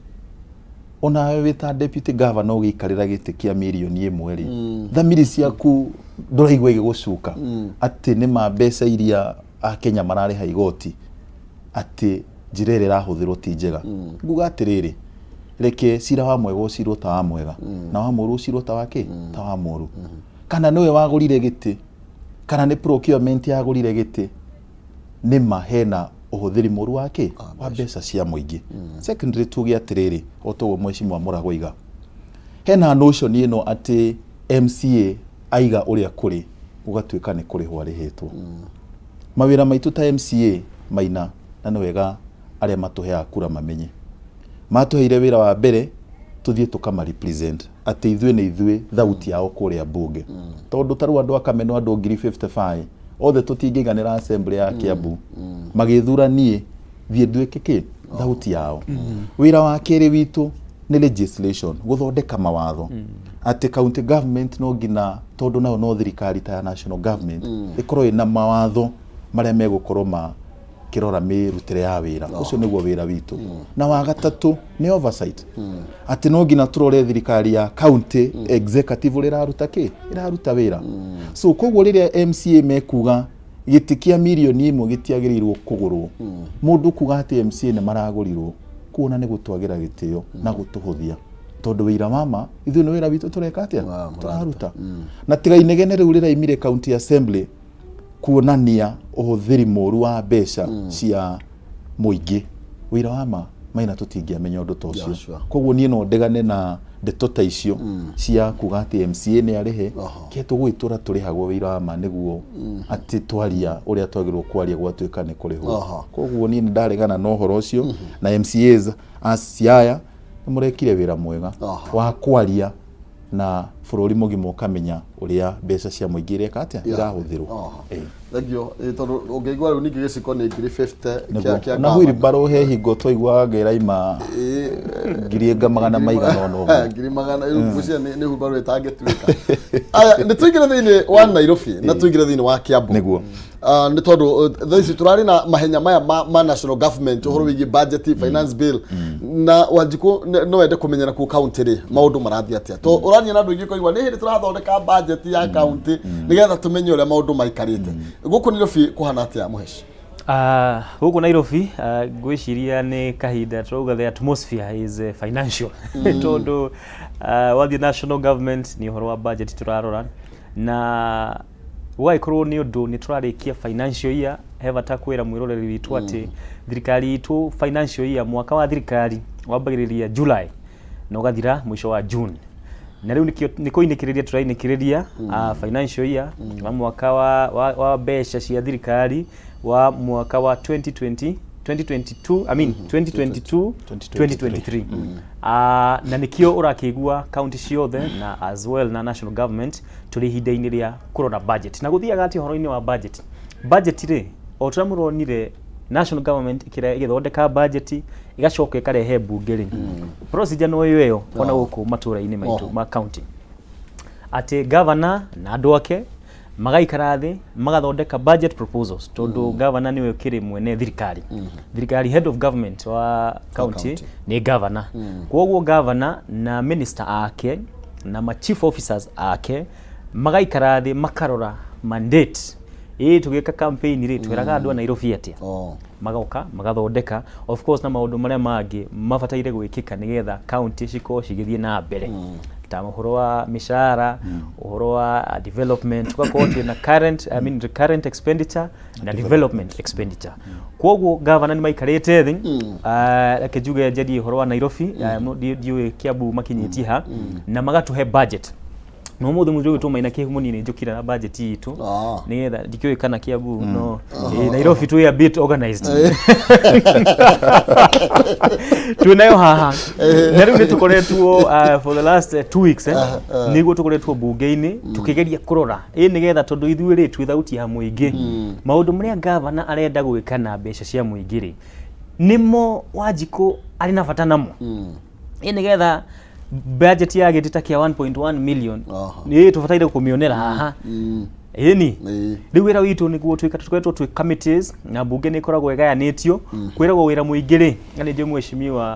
Onawe wĩ ta deputy governor ũgĩikarĩra gĩtĩ kĩa mirioni 1 rĩ, thamiri ciaku ndũraigua igĩgũcuka atĩ nĩ ma mbeca iria akenya mararĩha igoti atĩ njĩra ĩrĩa ĩrahũthĩrwo ti njega? Nguga atĩrĩrĩ, reke cira wa mwega ũcirwo ta wa mwega na wa mũru ũcirwo ta wa kĩ, ta wa mũru. Kana nĩwe wagũrire gĩtĩ kana nĩ procurement yagũrire gĩtĩ, nĩ ma hena ũhũthĩri mũru wa kĩ, wa mbeca cia mũingĩ. Secondary, tuge atĩrĩrĩ, o toguo mheshimiwa Mũrago oiga, hena notion ĩno atĩ MCA aiga ũrĩa kũrĩ gũgatuĩka nĩ kũrĩhwo arĩhĩtwo. Mawĩra maitũ ta MCA, Maina, na nĩ wega arĩa matũheaga kura mamenye matũheire wĩra wa mbere tũthiĩ tũkama represent atĩ ithuĩ nĩ ithuĩ thauti yao kũrĩa mbunge, tondũ ta rĩu andũ a Kameno, andũ 55,000 othe tũtingĩiganĩra assembly ya Kiambu, magĩthura niĩ thiĩ nduĩke kĩ thauti yao. Wĩra wa kerĩ witũ nĩ legislation, gũthondeka mawatho atĩ county government no nginya, tondũ nayo no thirikari ta ya national government, ĩkorwo ĩna mawatho marĩa megũkorwo makĩrora mĩrutĩre ya wĩra ũcio. Nĩguo wĩra witũ. Na wa gatatũ nĩ oversight, atĩ no nginya tũrore thirikari ya county executive ũrĩa ĩraruta kĩ, ĩraruta wĩra. So koguo rĩrĩa MCA mekuga gĩtĩ kĩa mirioni 1 gĩtiagĩrĩirwo kũgũrwo, mũndũ kuga atĩ MCA nĩ maragũrirwo kuona nĩ gũtwagĩra gĩtĩo na gũtũhũthia, tondũ wĩira wa ma ithuĩ nĩ wĩra witũ tũreka atĩa, tũraruta. Na tiga inegene rĩu rĩraimire county assembly kuonania ũhũthĩri mũru wa mbeca cia mũingĩ, wĩra wa ma, Maina, tũtingĩamenya ũndũ ta ũcio. Koguo niĩ no ndegane na ndeto ta icio cia kuga atĩ MCA nĩ arĩhe ke tũgwĩtũra tũrĩhagwo. Wĩra wa ma nĩguo atĩ twaria ũrĩa twagĩrĩirwo kwaria gwatuĩka nĩ kũrĩhwo. Koguo niĩ nĩ ndaregana na ũhoro ũcio, na MCAs a Siaya nĩ mũrekire wĩra mwega wa kwaria na bũrũri mũgima ũkamenya ũrĩa mbeca cia mũingĩ ireka atĩa, irahũthĩrwo. Thengio. Tondũ ũngĩigua rĩu ningĩ gĩciko nĩ 50,000 kĩa na gavana. Wheelbarrow he hingo twaiguaga ngĩraima ngiri ĩnga magana maigana ũna ũguo. 100,000 rĩu ngwĩciria nĩ wheelbarrow ĩtangĩtuĩka. Aya, nĩ tũingĩre thĩinĩ wa Nairobi na tũingĩre thĩinĩ wa Kiambu. Nĩguo. Nĩ tondũ thaa ici tũrarĩ na mahenya maya ma national government ũhoro wĩgiĩ budget, finance bill, na Wanjikũ no wende kũmenya nakuo county rĩ maũndũ marathiĩ atĩa, to ũraria na andũ aingĩ ũkaigua nĩ hĩndĩ tũrathondeka budget ya county nĩgetha tũmenye ũrĩa maũndũ maikarĩte. Gũkũ Nairobi kũhana atĩa, Mũheci? Gũkũ Nairobi ngwĩciria nĩ kahinda tũrauga the atmosphere is financial, tondũ wathiĩ national government nĩ ũhoro wa budget tũrarora, na gũgagĩkorwo nĩ ũndũ nĩ tũrarĩkia financial year. He bata kwĩra mwĩroreri witũ atĩ thirikari itũ financial year, mwaka wa thirikari wambagĩrĩria July na ũgathira mũico wa June, na rĩu nĩkĩo nĩ kũinĩkĩrĩria tũrainĩkĩrĩria financial year wa mwaka wa mbeca cia thirikari wa mwaka wa 2020 2022, I mean 2022 2023. Na nĩkĩo ũrakĩigua county ciothe na as well na national government tũrĩ ihinda-inĩ rĩa kũrora budget. Na gũthiaga atĩa ũhoro-inĩ wa budget? Budget rĩ, o tũrĩa mũronire national government ĩgĩthondeka budget ĩgacoka ĩkarehe mbunge rĩ, procedure no ĩyo ĩyo ona gũkũ matũra-inĩ maitũ ma county, atĩ governor na andũ ake magaikara thĩ magathondeka budget proposals, tondũ governor nĩwe ũkĩrĩ mwene thirikari, head of government wa county county. Nĩ governor. Koguo governor na minister ake na ma chief officers ake magaikara thĩ makarora mandate ĩĩ tũgĩka campaign rĩ, twĩraga andũ a Nairobi atĩa? Magoka magathondeka, of course, na maũndũ marĩa mangĩ mabataire gwĩkĩka nĩgetha county cikorwo cigĩthiĩ na mbere, ta ũhoro wa mĩcara, ũhoro wa development. Tũgakorwo twĩna current, I mean recurrent expenditure na development expenditure. Koguo governor nĩ maikarĩte thĩ. Reke njuge, njarie ũhoro wa Nairobi, ndiũĩ Kiambu makinyĩtie ha, na magatũhe budget. No mũthĩ mũthĩ ũyũ tũmaina kĩhumo, niĩ nĩ njũkire na budget itũ nĩgetha ndikĩũĩ kana Kiambu no Nairobi twĩ a bit organized, twĩ nayo haha. Na rĩu nĩ tũkoretwo for the last 2 weeks, nĩguo tũkoretwo mbunge-inĩ tũkĩgeria kũrora ĩ nĩgetha, tondũ ithuĩ rĩ twĩ thauti ya mũingĩ, maũndũ marĩa gavana arenda gwĩka na mbeca cia mũingĩ rĩ, nĩmo Wanjikũ arĩ na bata namo, ĩ nĩgetha budget ya gĩtĩ ta kĩa 1.1 million nĩ tũbataire kũmĩonera haha, ĩni. Rĩu wĩra witũ nĩguo twĩka, tũkoretwo twĩ committees na mbunge nĩ ĩkoragwo ĩgayanĩtio, kwĩragwo wĩra mũingĩ rĩ, na nĩ njũĩ mheshimiwa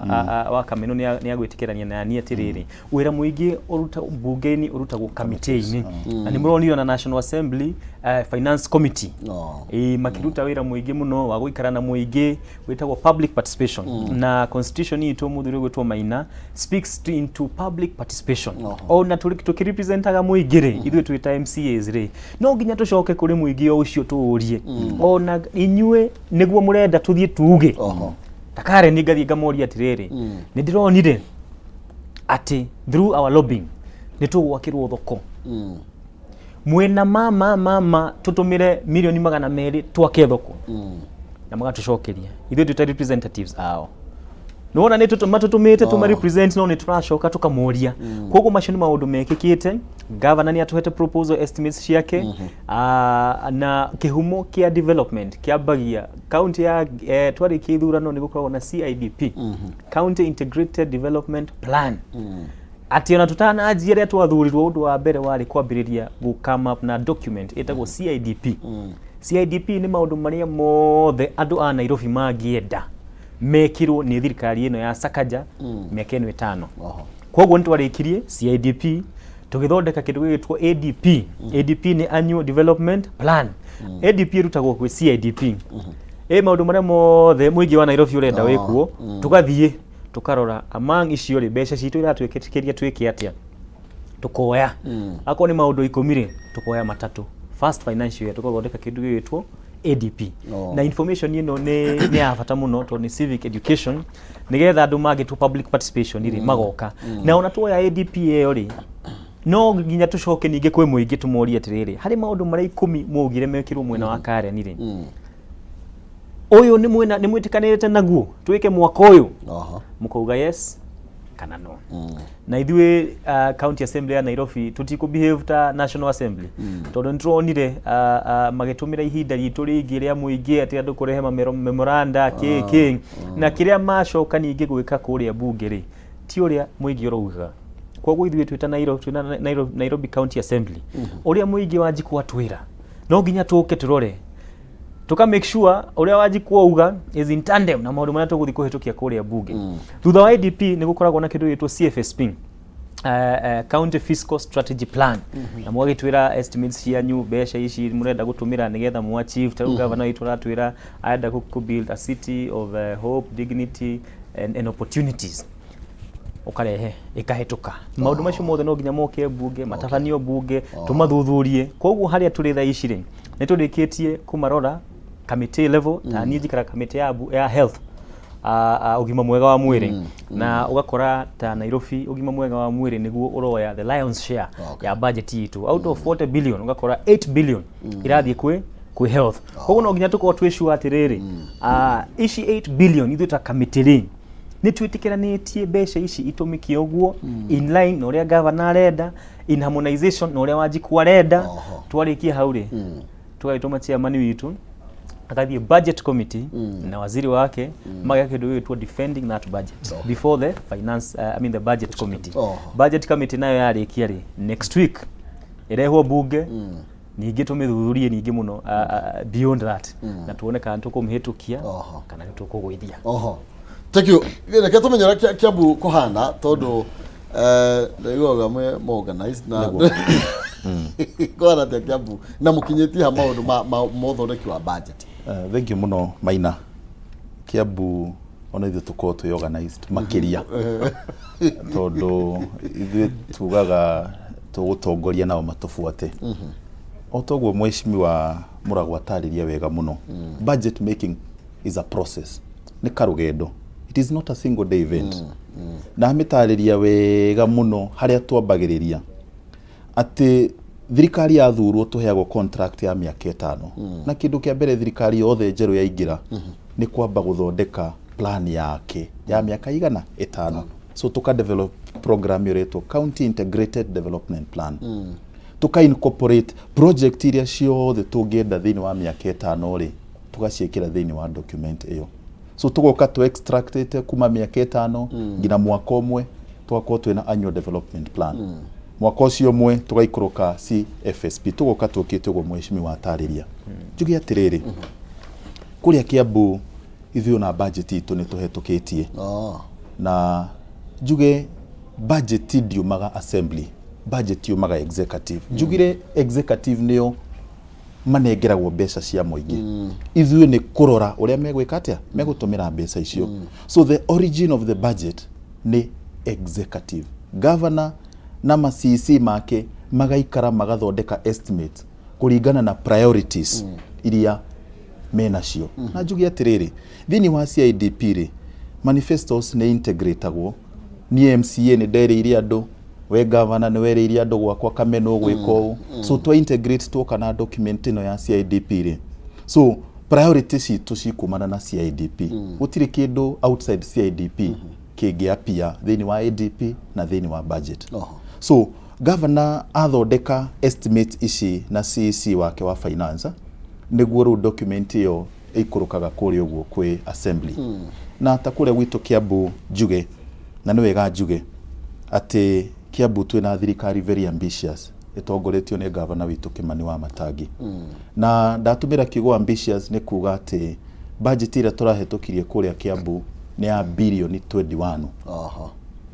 wa Kameno nĩ agwĩtĩkĩrania na niĩ atĩrĩrĩ, wĩra mũingĩ ũruta mbunge-inĩ ũrutagwo kamĩtĩ-inĩ, na nĩ mũronire na National Assembly Finance Committee ĩ makĩruta wĩra mũingĩ mũno wa gũikara na mũingĩ wĩtagwo public participation. Na constitution itũ, mũthuri ũgwĩtwo Maina, speaks into public participation. Ona tũkĩrepresentaga mũingĩ rĩ, ithuĩ twĩ ta MCAs rĩ, no nginya tũcoke kũrĩ mũingĩ o ũcio tũũrie, ona inyuĩ nĩguo mũrenda tũthiĩ tuge? Ta Karen ngathiĩ ngamoria atĩrĩrĩ, nĩ ndĩronire atĩ through our lobbying nĩ tũgwakĩrwo thoko mwena mama tũtũmĩre mirioni 200 twake thoko, na magatũcokeria ithuĩ twĩ ta representatives ao, nĩwona nĩ matũtũmĩte tũma represent, no nĩ tũracoka tũkamoria. Koguo macio nĩ maũndũ mekĩkĩte. Governor nĩ atũhete proposal estimates ciake. Na kĩhumo kĩa development kĩambagia county ya twarĩkia ithurano nĩ gũkoragwo na CIDP, County Integrated Development Plan, atĩ ona tũtananjia rĩa twathurirwo, ũndũ wa mbere warĩ kwambĩrĩria gũ come up na document ĩtagwo CIDP. CIDP nĩ maũndũ marĩa mothe andũ a Nairobi mangĩenda mekirwo nĩ thirikari ĩno ya Sakaja mĩaka ĩno 5. Koguo nĩ twarĩkirie CIDP, tũgĩthondeka kĩndũ gĩgĩtwo ADP. ADP nĩ Annual Development Plan. ADP ĩrutagwo gwĩ CIDP, ĩ maũndũ marĩa mothe mũingĩ wa Nairobi ũrenda wĩkwo. Tũgathiĩ tũkarora among icio rĩ, mbeca citũ iratwĩkĩria twĩke atĩa, tukoya akorwo nĩ maũndũ 10 rĩ, tukoya matatũ. First financial year tũgathondeka kĩndũ gĩgwĩtwo ADP. Na information ĩno nĩ ya bata mũno tondũ nĩ civic education, nĩgetha andũ mangĩtwo public participation rĩ, magoka. Na ona tuoya ADP ĩyo rĩ, no nginya tũcoke ningĩ kwĩ mũingĩ tũmorie atĩrĩrĩ, harĩ maũndũ marĩa 10 mwaugire mekĩrwo mwena wa Karen rĩ, ũyũ nĩ mwena nĩ mwĩtĩkanĩrĩte naguo twĩke mwaka ũyũ? Mũkauga yes kana no. Na ithuĩ county assembly ya Nairobi tũtikũ behave ta national assembly, tondũ nĩ tũronire magĩtũmĩra ihinda ritũ rĩingĩ rĩa mũingĩ atĩ andũ kũrehe memoranda kĩ kĩ, na kĩrĩa macoka ningĩ gwĩka kũrĩa bunge rĩ, ti ũrĩa mũingĩ ũraugaga. Koguo ithuĩ twĩta Nairobi, twĩna Nairobi County Assembly, ũrĩa mũingĩ wa Njikũ atwĩra no nginya tũke tũrore. Tuka make sure ũrĩa Wanjikũ auga is in tandem na maũndũ marĩa tũgũthiĩ kũhĩtũkia kũrĩa bunge. Thutha wa ADP nĩ gũkoragwo na kĩndũ gĩtwo CFSP, County Fiscal Strategy Plan, na mũgagĩtwĩra estimates cianyu, mbeca ici mũrenda gũtũmĩra nĩgetha mu achieve. Ta rĩu governor witũ aratwĩra arenda kũ build a city of hope, dignity and opportunities. Ũkarehe ĩkahĩtũka. Maũndũ macio mothe no nginya moke bunge, matabanio bunge, tũmathuthurie. Koguo harĩa tũrĩ thaa ici rĩ, nĩ tũrĩkĩtie kũmarora committee level. Ta niĩ njikara committee ya health, ũgima mwega wa mwĩrĩ, na ũgakora ta Nairobi ũgima mwega wa mwĩrĩ nĩguo ũroya the lion's share ya budget itũ. Out of 40 billion, ũgakora 8 billion irathiĩ kwĩ health. Koguo no nginya tũkorwo twĩ sure atĩrĩrĩ, ici 8 billion, ithuĩ ta committee rĩ, nĩ twĩtĩkĩranĩtie mbeca ici itũmĩke ũguo in line na ũrĩa governor arenda, in harmonization na ũrĩa Wanjikũ arenda. Twarĩkia hau rĩ, tũgagĩtũma chairman witũ akathiĩ budget committee na waziri wake, mageka kĩndũ gĩgwĩtwo defending that budget before the finance, I mean the budget committee. Budget committee nayo yarĩkia rĩ, next week ĩrehwo bunge ningĩ tũmĩthuthurie ningĩ mũno, beyond that, na tuone kana tũkũmĩhĩtũkia kana nĩ tũkũgũithia. Oho, thank you. Reke tũmenye ũrĩa Kiambu kũhana, tondũ ndaiguaga mwĩ mo organized na kũhana atĩa Kiambu na mũkinyĩtie ha maũndũ ma ũthondeki wa budget? Thank you mũno, Maina. Kiambu ona ithuĩ tũkorwo twĩ organized makĩria, tondũ ithuĩ tugaga tũgũtongoria nao matũbuate. O toguo mheshimiwa Mũragwa atarĩria wega mũno, budget making is a process, nĩ karũgendo, it is not a single day event. Na amĩtarĩria wega mũno harĩa twambagĩrĩria atĩ thirikari yathurwo tũheagwo contract ya mĩaka 5, na kĩndũ kĩa mbere thirikari yothe njerũ yaingĩra nĩ kwamba gũthondeka plan yake ya mĩaka igana 5. So tuka develop program ĩretwo County Integrated Development Plan, tuka incorporate project iria ciothe tũngĩenda thĩinĩ wa mĩaka 5 rĩ, tũgaciĩkĩra thĩinĩ wa document ĩyo. So tũgoka tũ extractĩte kuma mĩaka 5 nginya mwaka ũmwe, tũgakorwo twĩna annual development plan. Mwaka ũcio ũmwe tũgaikũrũka CFSP, tũgoka tũkĩte ũguo mheshimiwa atarĩria. Njuge atĩrĩrĩ, kũrĩa Kiambu ithuĩ ona budget itũ nĩ tũhetũkĩtie. Na njuge budget ndiumaga assembly, budget yumaga executive. Njugire executive nĩo manengeragwo mbeca cia mũingĩ, ithuĩ nĩ kũrora ũrĩa megwĩka atĩa, megũtũmĩra mbeca icio. So the origin of the budget nĩ executive. Governor na ma CC make magaikara magathondeka estimates kũringana na priorities iria menacio. Na njuge atĩrĩrĩ, thĩinĩ wa CIDP rĩ, manifestos nĩ integratagwo. Niĩ MCA nĩ nderĩire andũ, we governor nĩ werĩire andũ gwakwa Kameno gwĩka ũũ. So twa integrate, twoka na document ĩno ya CIDP rĩ, so priority citũ cikumana na CIDP. Gũtirĩ kĩndũ outside CIDP kĩngĩapia thĩinĩ wa ADP na thĩinĩ wa budget. So governor athondeka estimate ici na CEC wake wa finance, nĩguo rĩu document ĩyo ĩikũrũkaga kũrĩa ũguo kwĩ assembly. Na ta kũrĩa gwitũ Kiambu, njuge na nĩ wega njuge atĩ Kiambu twĩna thirikari very ambitious ĩtongoretio nĩ gavana witũ Kimani wa Matangi. Na ndatũmĩra kiugo ambitious nĩ kuga atĩ budget ĩrĩa tũrahetũkirie kũrĩa Kiambu nĩ ya birioni 21,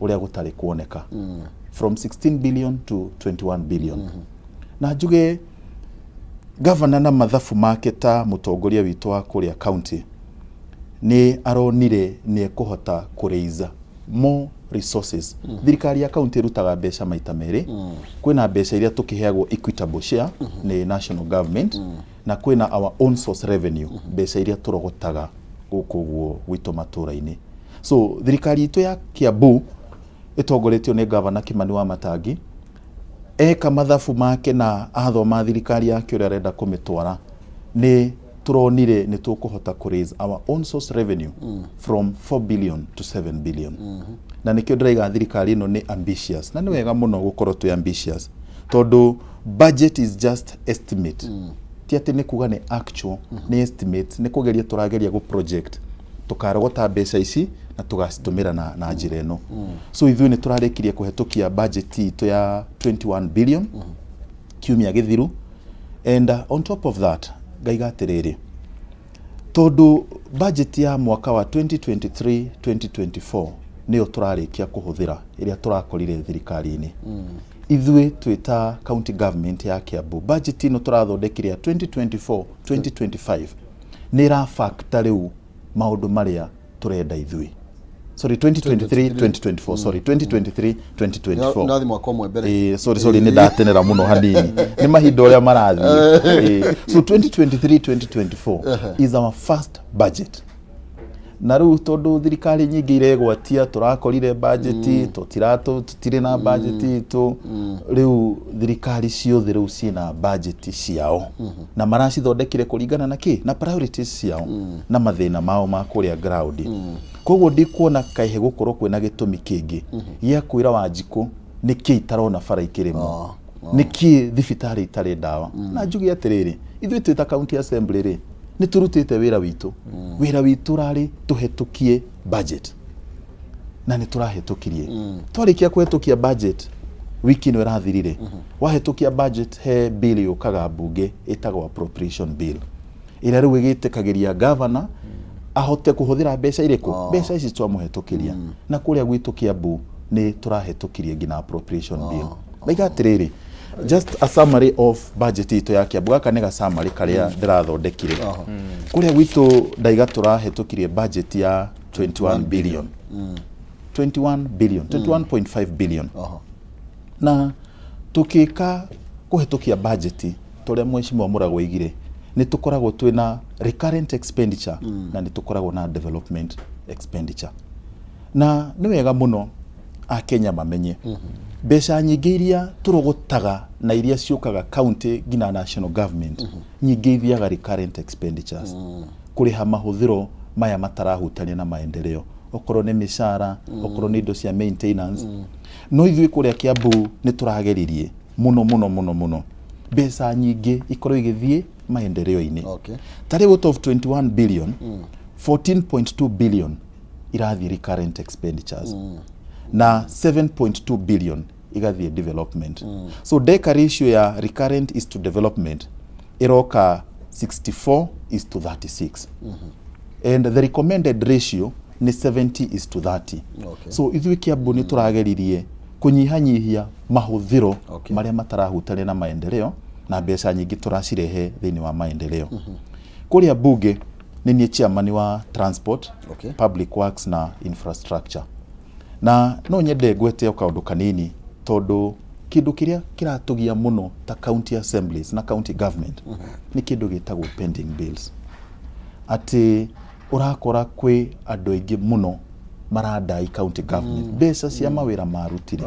ũrĩa gũtarĩ kuoneka, from 16 billion to 21 billion. Na njuge gavana na mathabu make ta mũtongoria witũ wa kũrĩa county nĩ aronire nĩ ekũhota kũraise more resources. Thirikari ya county ĩrutaga mbeca maita merĩ. Kwĩna mbeca iria tũkĩheagwo equitable share nĩ national government, na kwĩna our own source revenue, mbeca iria tũrogotaga gũkũ ũguo gwitũ matũra-inĩ. So thirikari itũ ya Kiambu ĩtongoretio nĩ gavana Kimani wa Matangi eka mathabu make na athoma thirikari yake ũrĩa arenda kũmĩtwara, nĩ tũronire nĩ tũkũhota kũ raise our own source revenue from 4 billion to 7 billion. Na nĩkĩo ndĩraiga thirikari ĩno nĩ ambitious, na nĩ wega mũno gũkorwo twĩ ambitious, tondũ budget is just estimate. Ti atĩ nĩ kuga nĩ actual, nĩ estimate, nĩ kũgeria tũrageria gũ project tũkarogota mbeca ici na tũgacitũmĩra na njĩra ĩno. So ithuĩ nĩ tũrarĩkirie kũhetũkia budget itũ ya 21 billion kiumia gĩthiru. And on top of that, ngaiga atĩrĩrĩ, Tondũ budget ya mwaka wa 2023 2024 nĩyo tũrarĩkia kũhũthĩra, ĩrĩa tũrakorire thirikari-inĩ. Ithuĩ twĩ ta county government ya Kiambu, budget ĩno tũrathondekire ya 2024 2025 nĩ ĩra factor rĩu maũndũ marĩa tũrenda ithuĩ. Sorry, 2023 2024, sorry, 2023 2024. Nathi mwaka ũmwe mbere. Sorry, sorry, nĩ ndatenera mũno hanini nĩ mahinda ũrĩa marathiĩ. So 2023 2024 is our first budget, na rĩu tondũ thirikari nyingĩ iregwatia tũrakorire budget, tũtirĩ na budget itũ. Rĩu thirikari ciothe rĩu ciĩna budget ciao na maracithondekire kũringana na kĩ na priorities ciao na mathĩna mao ma kũrĩa ground. Koguo ndikuona kaihe gũkorwo kwĩna gĩtũmi kĩngĩ gĩa kwĩra Wanjikũ nĩkĩ itarona bara ikĩrĩmwo, nĩkĩ thibitarĩ itarĩ ndawa. Na njuge atĩrĩrĩ, ithuĩ twĩ ta county assembly rĩ, nĩ tũrutĩte wĩra witũ. Wĩra witũ ũrarĩ tũhetũkie budget na nĩ tũrahetũkirie. Twarĩkia kũhetũkia budget wiki ĩno ĩrathirire, wahetũkia budget, he bill yũkaga mbunge ĩtagwo appropriation bill, ĩrĩa rĩu ĩgĩtĩkagĩria governor ahote kũhũthĩra mbeca irĩkũ, mbeca ici twamũhetũkĩria. Na kũrĩa gwitũ Kiambu nĩ tũrahetũkirie nginya appropriation bill. Ndaiga atĩrĩrĩ, just a summary of budget itũ ya Kiambu, gaka nĩ ga summary karĩa ndĩrathondekire. Kũrĩa gwitũ ndaiga tũrahetũkirie budget ya 21 billion, 21 billion, 21.5 billion. Na tukika kũhetũkia budget, torĩa mheshimiwa Mũrago oigire, nĩ tũkoragwo twĩna recurrent expenditure na nĩ tũkoragwo na development expenditure. Na nĩ wega mũno akenya mamenye mbeca nyingĩ iria tũrogotaga na iria ciũkaga county nginya national government, nyingĩ ithiaga recurrent expenditures, kũrĩha mahũthĩro maya matarahutania na maendeleo, okorwo nĩ mĩcara, okorwo nĩ indo cia maintenance. No ithuĩ kũrĩa Kiambu nĩ tũrageririe mũno mũno mũno mũno mbeca nyingĩ ikorwo igĩthiĩ maendeleo-inĩ. Ta rĩu out of 21 billion, 14.2 billion irathiĩ recurrent expenditures na 7.2 billion igathiĩ development. So ndeka ratio ya recurrent is to development, ĩroka 64 is to 36, and the recommended ratio nĩ 70 is to 30. So ithuĩ Kiambu nĩ tũrageririe kũnyihanyihia mahũthĩro marĩa matarahutania na maendeleo, na mbeca nyingĩ tũracirehe thĩinĩ wa maendeleo. Kũrĩa bunge nĩ niĩ chairman wa transport, public works na infrastructure, na no nyende ngwete o kaũndũ kanini, tondũ kĩndũ kĩrĩa kĩratũgia mũno ta county assemblies na county government nĩ kĩndũ gĩtagwo pending bills, atĩ ũrakora kwĩ andũ aingĩ mũno maradai county government mbeca cia mawĩra marutire.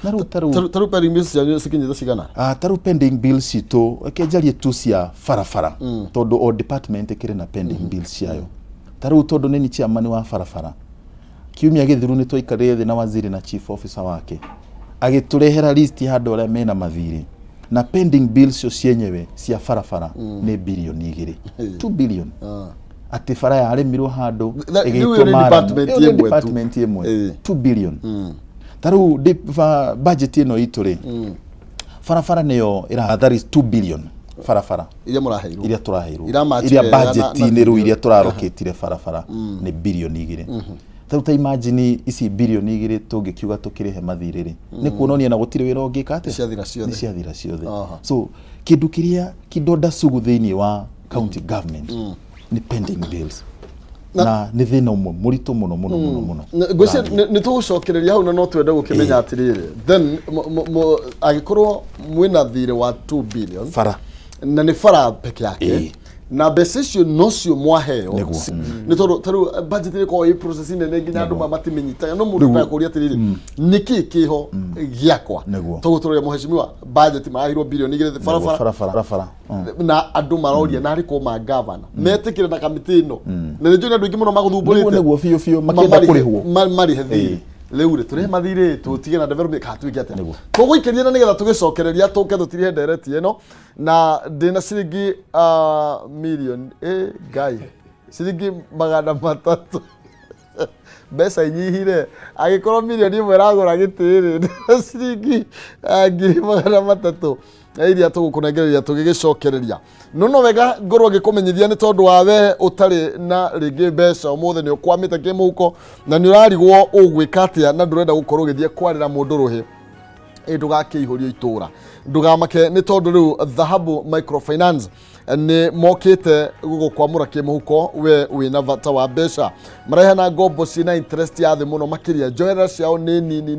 Na rĩu ta rĩu Ta rĩu pending bills cianyu cikinyĩte cigana? Ah, ta rĩu pending bills citũ, reke njarie tu cia barabara, tondũ o department ĩkĩrĩ na pending bills ciayo. Ta rĩu tondũ nĩ ni chairman wa barabara, kiumia gĩthiru nĩ twaikarire thĩ na waziri na chief officer wake, agĩtũrehera list ya andũ arĩa mena mathirĩ, na pending bills cio cienyewe cia barabara nĩ 2 birioni, 2 billion, atĩ bara yarĩmirwo handũ Rĩu ĩgĩtwo ĩyo nĩ murram. department Ĩyo nĩ ĩmwe tu. Department ĩmwe, 2 billion. Ta rĩu budget ĩno itũ rĩ, barabara nĩyo ĩra, that is 2 billion barabara Iria mũraheirwo. Iria tũraheirwo. Iramatch Iria wega budget-inĩ rĩu iria tũrarokĩtire barabara nĩ 2 birioni. Ta rĩu ta imagine ici 2 birioni tũngĩkiuga tũkĩrĩhe mathirĩ rĩ, nĩ kuonania na gũtirĩ wĩra ũngĩka atĩa. Ciathira ciothe. Nĩ ciathira ciothe. So kĩndũ kĩrĩa kidonda sugu thĩinĩ wa county government nĩ pending bills, na nĩ thĩna ũmwe mũritũ mũno mũno mũno mũno. Ngwĩciria nĩ tũgũcokereria hau, na no twende gũkĩmenya atĩrĩrĩ, then angĩkorwo mwĩna thirĩ wa 2 billion bara na nĩ bara peke yake, na mbeca icio nocio mwaheo? Nĩ tondũ ta rĩu budget ĩkoragwo ĩ process nene nginya andũ matimenyitaga, no mũndũ ndakũria atĩrĩrĩ, nĩkĩ kĩho gĩakwa? Tondũ tũrĩa mheshimiwa budget maraheirwo 2 birioni barabara. Barabara, barabara. Na andũ maroria narĩ ko ma gavana metĩkĩre na kamĩtĩ ĩno, na nĩ njũĩ nĩ andũ aingĩ mũno magũthumbũrĩte. Nĩguo biũ biũ, makĩenda kũrĩhwo. Marĩhe thirĩ. Rĩu rĩ, tũrĩhe mathirĩ tũtige na development kana tuĩke atĩa? Tũgũikĩria na nĩgetha tũgĩcokereria tũke tũtirihe ndereti ĩno, na ndĩna ciringi milioni ĩ ngai ciringi 300, mbeca inyihire. Angĩkorwo 1 mirioni ĩragũra gĩtĩ rĩ, ndĩna ciringi 300,000. Iria tũgũkũnengereria tũgĩgĩcokereria. No no wega ngorwo ngĩkũmenyithia nĩ tondũ wa we ũtarĩ na rĩngĩ mbeca ũmũthĩ nĩ ũkwamĩte kĩmũhuko na nĩ ũrarigwo ũgwĩka atĩa na ndũrenda gũkorwo ũgĩthiĩ kwarĩra mũndũ rũhĩ, ĩ ndũgakĩihũrio itũra, ndũgamake nĩ tondũ rĩu Dhahabu Microfinance nĩ mokĩte gũgũkwamũra kĩmũhuko we wĩna bata wa mbeca. Marehana ngombo ciĩna interest ya thĩ mũno makĩria, njoherera ciao nĩ nini,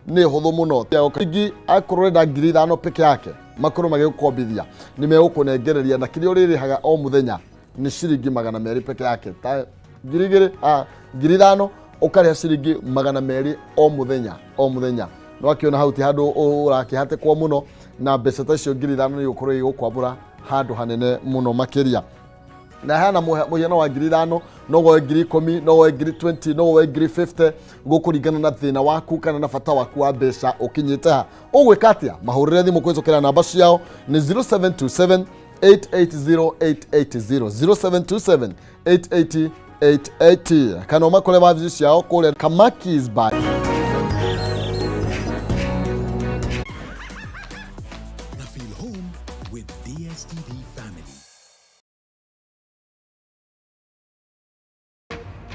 nĩ hũthũ mũno. Ingi akorwo ũrenda 5,000 peke yake makorwo magĩgũkombithia, nĩ megũkũnengereria na kĩrĩa ũrĩrĩhaga o mũthenya nĩ ciringi 200 peke yake, ta 2,000, 5,000 ũkarĩha ciringi 200 o mũthenya o mũthenya. Nĩwakĩona hau ti handũ ũrakĩhatĩkwo mũno, na mbeca ta icio 5,000 nĩ igũkorwo igĩgũkwamũra handũ hanene mũno makĩria. Na hena mũhiano wa 5,000, no woe 10,000, no woe 20,000, no woe 50,000, gũkũringana na thĩna waku kana na bata waku wa mbeca ũkinyĩte ha. Ũgwĩka atĩa? Mahũrĩre thimũ kũhĩtũkĩra namba ciao nĩ 0727 880 880, 0727 880 880, kana ũmakore wabici ciao kũrĩa Kamakis by Na feel home with DSTV Family.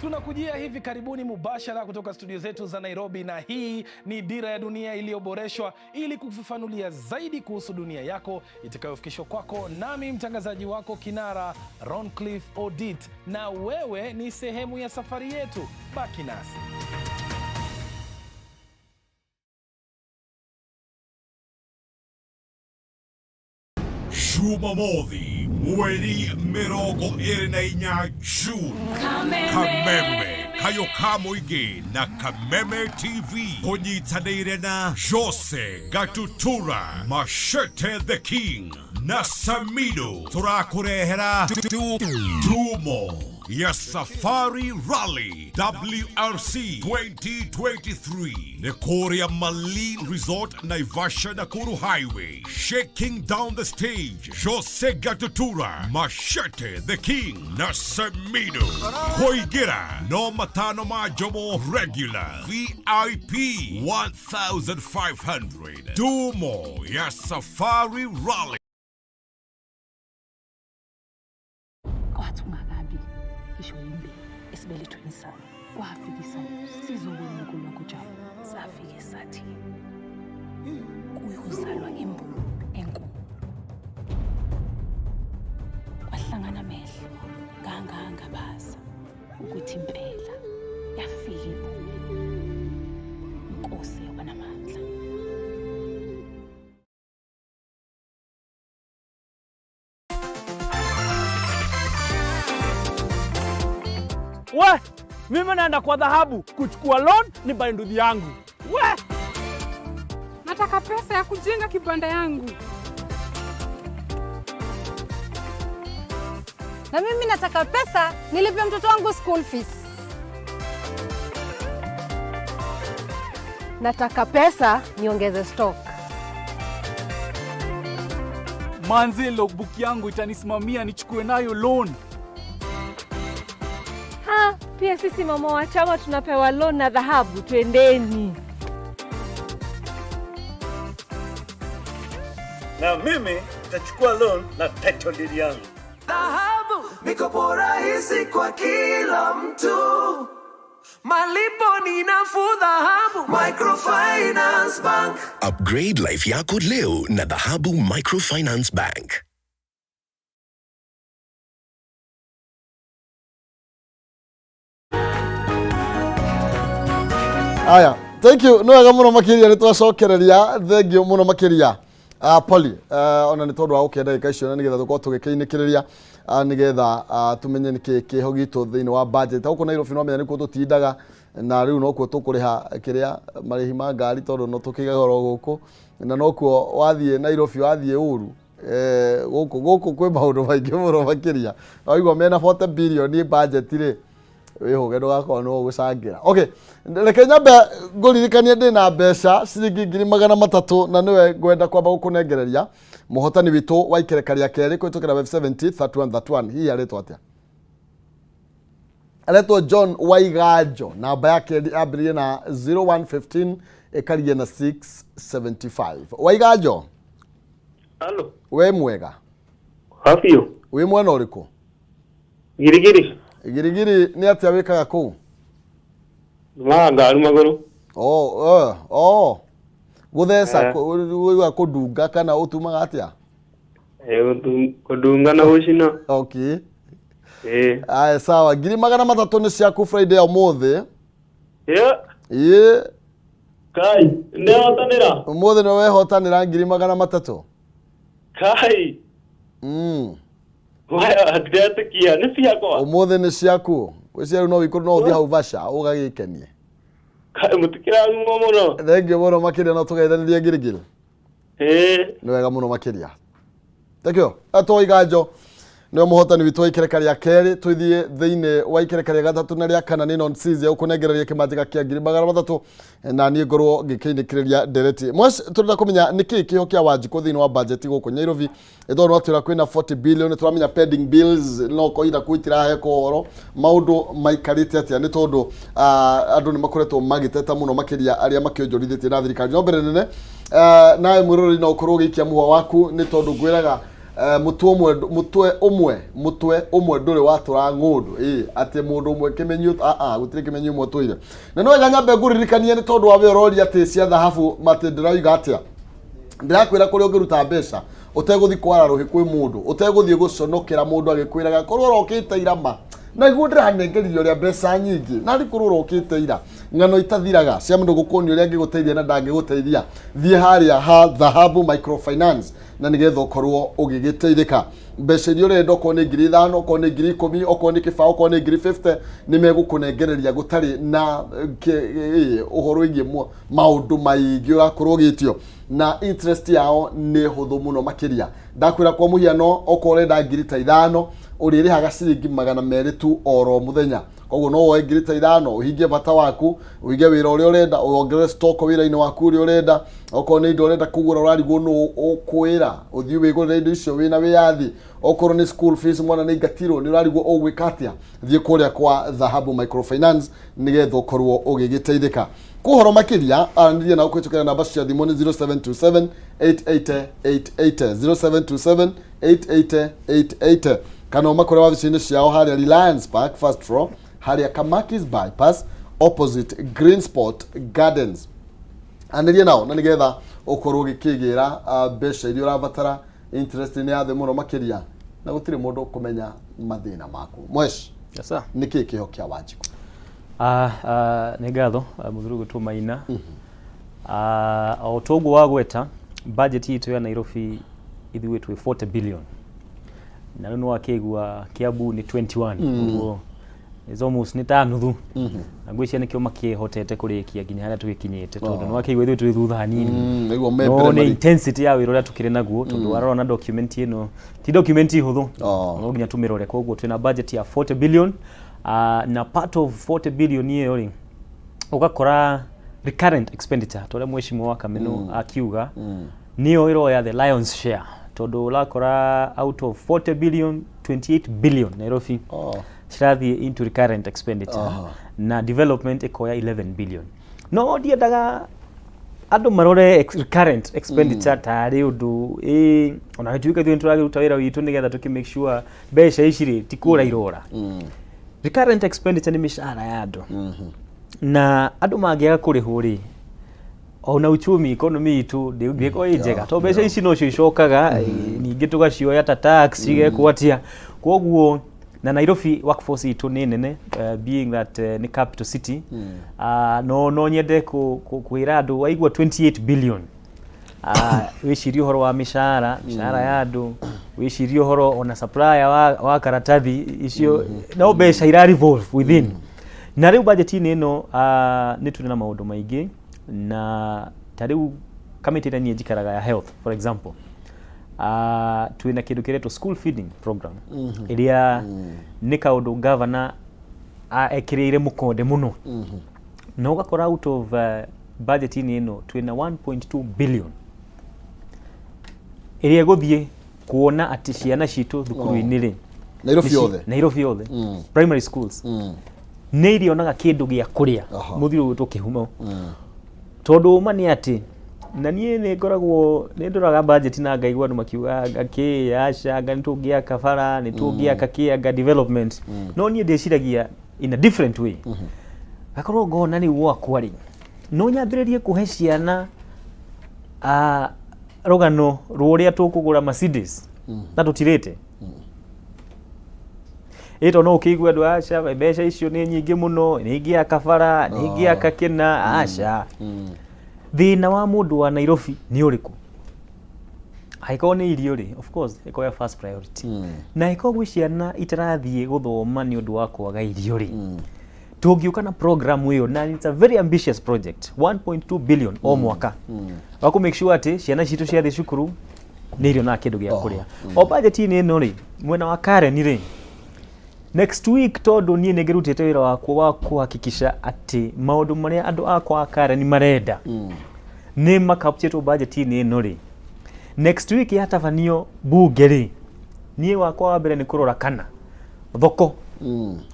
Tunakujia hivi karibuni mubashara kutoka studio zetu za Nairobi, na hii ni Dira ya Dunia iliyoboreshwa ili kufafanulia zaidi kuhusu dunia yako itakayofikishwa kwako nami mtangazaji wako kinara Roncliffe Odit, na wewe ni sehemu ya safari yetu. Baki nasi. Jumamothi mweri 24 June, Kameme Kayo ka Mũingĩ na Kameme TV kũnyitanĩire na Jose Gatutura, Machete the King na Samido tũrakũrehera Tumo ya Safari Rally WRC 2023 nĩ kũrĩa Malin Resort, Naivasha, Nakuru Highway. Shaking down the stage, Jose Gatutura, Machete the King na Samido. Kũingĩra no 500 ma Jomo regular, VIP 1500. Dumo ya Safari Rally. Kwathi ungakabi ngisho yimbi esibelethweni sami, kwafikisa sizobona unkulunkulu wakho Jabu, safike sathi kuyozalwa imbulu enkulu, kwahlangana amehlo ngangangabaza ukuthi impela yafika imbulu, inkosi yobanamandla. We, mimi naenda kwa Dhahabu kuchukua loan ni buy nduthi yangu. We! Nataka pesa ya kujenga kibanda yangu. Na mimi nataka pesa nilipe mtoto wangu school fees. Nataka pesa niongeze stock. Manze, logbook yangu itanisimamia nichukue nayo loan. Ha, pia sisi mama wa chama tunapewa loan na Dhahabu, twendeni. Na mimi nitachukua loan na title deed yangu. Dhahabu, mikopo rahisi kwa kila mtu. Malipo ni nafuu. Dhahabu Microfinance Bank. Upgrade life yako leo na Dhahabu Microfinance Bank. Aya, thank you. Nĩ wega mũno makĩria nĩ twacokereria, thank you mũno makĩria. Poli, ona nĩ tondũ wa gũkĩa ndagĩka icio na nĩgetha tũkorwo tũgĩkĩinĩkĩrĩria, nĩgetha tũmenye nĩkĩ kĩho gitũ thĩinĩ wa budget. Gũkũ Nairobi no menya nĩkuo tũtindaga na rĩu nokuo tũkũrĩha kĩrĩa marĩhi ma ngari tondũ no tũkĩigaga oro gũkũ, na nokuo wathiĩ Nairobi wathiĩ ũru. Gũkũ kwĩ maũndũ maingĩ mũno makĩria. Waigua mena 40 billion budget rĩ, wĩhũge ndũgakorwo nĩwe ũgũcangĩra. Okay, reke nyambe ngũririkanie ndĩna mbeca ciringi 300,000 na nĩwe ngwenda kwamba gũkũnengereria mũhotani witũ wa ikereka rĩa kerĩ kũhĩtũkĩra web 70 31 31. Hihi aretwo atĩa? Aretwo John Waiganjo, namba yake yambĩrĩirie na 0115 ĩkarigia na 675. Waiganjo. Halo. We mwega. Habiũ. Wĩ mwena ũrĩkũ? Girigiri. Girigiri nĩ atĩa wĩkaga kũu? Ma ngari magũrũ. Oh, oh. Gũtheca ũiguaga kũndunga kana ũtumaga atĩa? Kũndunga na gũcina. Okay. Aya sawa, 300,000 nĩ ciaku Friday ya ũmũthĩ. Yeah. Ĩĩ. Kai, ndehotanĩra. Ũmũthĩ nĩ wehotanĩra 300,000. Kai. Waya, ndiretĩkia, nĩ ciakwa. Ũmũthĩ nĩ ciaku. Gwĩciria rĩu no wĩkũ no ũthiĩ hau Vasha ũgagĩkenie. Kai, mũtikĩrathimwo mũno. Thengiũ mũno makĩria no tũgeithanĩrie Ngirigiri. Ĩĩ. Nĩ wega mũno makĩria. Thank you. Atwo Iganjo nĩwe mũhotani witũ wa ikereka rĩa kerĩ. Tũthiĩ thĩinĩ wa ikereka rĩa gatatũ na rĩa kana nĩ non-cease ũkũnengereria kĩmanjĩka kĩa 300,000 na niĩ ngorwo ngĩkĩinĩkĩrĩria ndereti. Mwash, tũrenda kũmenya nĩkĩĩ kĩho kĩa Wanjikũ thĩinĩ wa budget gũkũ Nairobi. Ĩtondũ no twĩra kwĩna 40 billion, tũramenya pending bills no koira kũ itiraheka ũhoro maũndũ maikarĩte atĩa nĩ tondũ andũ nĩ makoretwo magĩteta mũno makĩria arĩa makĩonjorithĩtie na thirikari. No mbere nene nawe mwĩroreri no ũkorwo ũgĩikia mũhwa waku nĩ tondũ ngwĩraga mũtwe ũmwe ndũrĩ watũra ng'ũndũ. Ĩĩ, atĩ mũndũ ũmwe kĩmenyio, a a gũtirĩ kĩmenyio ũmwe ũtũire. Na nĩ wega nyambe ngũririkanie nĩ tondũ wa we ũroria atĩ cia thahabu matĩ ndĩroiga atĩa. Ndĩrakwĩra kũrĩa ũngĩruta mbeca ũtegũthiĩ kwara rũhĩ kwĩ mũndũ, ũtegũthiĩ gũconokera mũndũ agĩkwĩraga korwo ũrokĩte ira ma. Na nĩguo ndĩranengerire ũrĩa mbeca nyingĩ, na arĩ korwo ũrokĩte ira. Ng'ano itathiraga cia mũndũ gũkuonia ũrĩa angĩgũteithia na ndangĩgũteithia. Thiĩ harĩa ha Dhahabu Microfinance na nĩgetha ũkorwo ũgĩgĩteithĩka. Mbeca iria ũrenda, okorwo nĩ 5,000, okorwo nĩ 10,000, okorwo nĩ kĩbaũ, okorwo nĩ 50,000, nĩ megũkũnengereria gũtarĩ na ũhoro wĩgiĩ maũndũ maingĩ ũrakorwo ũgĩtio. Na interest yao nĩ hũthũ mũno makĩria. Ndakwĩra kwa mũhiano, okorwo ũrenda 5,000, ũrĩrĩhaga ciringi 200 tu oro mũthenya. Koguo no woe 5,000, ũhingie bata waku, ũige wĩra ũrĩa ũrenda, wongerere stock wĩra-inĩ waku ũrĩa ũrenda. Okorwo nĩ indo ũrenda kũgũra ũrarigwo nũ ũkwĩra, ũthiĩ wĩgũrĩre indo icio wĩna wĩyathi. Okorwo nĩ school fees mwana nĩ aingatirwo, nĩ ũrarigwo ũgwĩka atĩa, thiĩ kũrĩa kwa Dhahabu Microfinance nĩgetha ũkorwo ũgĩgĩteithĩka. Kwa ũhoro makĩria, aranĩria nao kũhĩtũkĩra namba cia thimũ nĩ 0727 880 880, 0727 880 880, kana ũmakore wabici-inĩ ciao harĩa Reliance Park first floor, harĩa Kamakis bypass opposite Green Spot Gardens. Anĩria nao na nĩgetha ũkorwo ũgĩkĩgĩra mbeca iria ũrabatara, interest nĩ ya thĩ mũno makĩria na gũtirĩ mũndũ ũkũmenya mathĩna maku. Mwesh, Yes, sir. nĩkĩĩ kĩho kĩa Wanjikũ? Nĩ ngatho mũthuri ũgwĩtwo Maina. O ta ũguo wagweta budget itũ ya Nairobi ithuĩ twĩ 40 billion na rĩu nĩwakĩigua Kiambu nĩ 21. Ũguo is almost nĩ ta nuthu. Na ngwĩciria nĩkĩo makĩhotete kũrĩkia nginya harĩa tũgĩkinyĩte tondũ nĩwakĩigua ithuĩ twĩ thutha hanini. Nĩguo me No mbere nĩ intensity ya wĩra ũrĩa tũkĩrĩ naguo tondũ warora na document ĩno ti document hũthũ. No nginya tũmĩrore. Koguo twĩna budget ya 40 billion, na part of 40 billion ĩyo rĩ ũgakora recurrent expenditure ta ũrĩa mheshimiwa wa Kameno akiuga nĩyo ĩroya the lion's share tondũ ũrakora out of 40 billion 28 billion Nairobi cirathiĩ into recurrent expenditure na development ĩkoya 11 billion. No ndiendaga andũ marore recurrent expenditure tarĩ ũndũ ĩ ona gĩtuĩka ithuĩ nĩtũrakĩruta wĩra witũ nĩgetha tũkĩ make sure mbeca ici rĩ ti kũra irora. Recurrent expenditure nĩ mĩcara ya andũ na andũ mangĩaga kũrĩhwo rĩ ona uchumi economy itũ ndĩngĩkorwo ĩ njega tondũ mbeca ici nocio icokaga ningĩ tũgacioya ta tax cigekwo atĩa. Koguo na Nairobi workforce itũ nĩ nene, being that nĩ capital city. No nyende kwĩra andũ waigua 28 billion, wĩcirie ũhoro wa mĩcara ya andũ, wĩcirie ũhoro ona supplier wa karatathi icio no mbeca ira revolve within. Na rĩu budget-inĩ ĩno nĩ tũrĩ na maũndũ maingĩ na ta rĩu kamĩtĩ ĩrĩa niĩ njikaraga ya health for example, twĩna kĩndũ kĩretwo school feeding program ĩrĩa nĩ kaũndũ governor ekĩrĩire mũkonde mũno na ũgakora out of budget-inĩ ĩno twĩna 1.2 billion ĩrĩa ĩgũthiĩ kuona atĩ ciana citũ thukuru-inĩ rĩ Nairobi yothe? Nairobi yothe, primary schools nĩ irĩonaga kĩndũ gĩa kũrĩa. Mũthiro ũgwĩtwo kĩhumo tondũ ũma nĩ atĩ Na niĩ nĩ ngoragwo nĩ ndoraga budget na ngaigua andũ makiuga anga kĩ, aca, anga nĩ tũngĩaka bara, nĩ tũngĩaka kĩ, anga development. No niĩ ndĩciragia in a different way. Ngakorwo ngona rĩu gwakwa rĩ, no nyambĩrĩrie kũhe ciana rũgano rwa ũrĩa tũkũgũra Mercedes na tũtirĩte. Ĩ tondũ no ũkĩigue andũ aca mbeca icio nĩ nyingĩ mũno, nĩ ingĩaka bara, nĩ ingĩaka kĩna, aca. Thĩna wa mũndũ wa Nairobi nĩ ũrĩkũ? Angĩkorwo nĩ irio rĩ, of course ĩkorwo ya first priority. Na angĩkorwo gwĩ ciana itarathiĩ gũthoma nĩ ũndũ wa kwaga irio rĩ, tũngĩũka na program ĩyo, na it's a very ambitious project, 1.2 billion o mwaka, wa kũ make sure atĩ ciana citũ ciathiĩ cukuru nĩ irio na kĩndũ gĩa kũrĩa. O budget-inĩ ĩno rĩ, mwena wa Karen rĩ, next week, tondũ niĩ nĩ ngĩrutĩte wĩra wakwa wa kũhakikisha atĩ maũndũ marĩa andũ akwa a Karen marenda nĩ makapchĩtwo budget-inĩ ĩno rĩ, next week yatabanio bunge rĩ, niĩ wakwa wa mbere nĩ kũrora kana thoko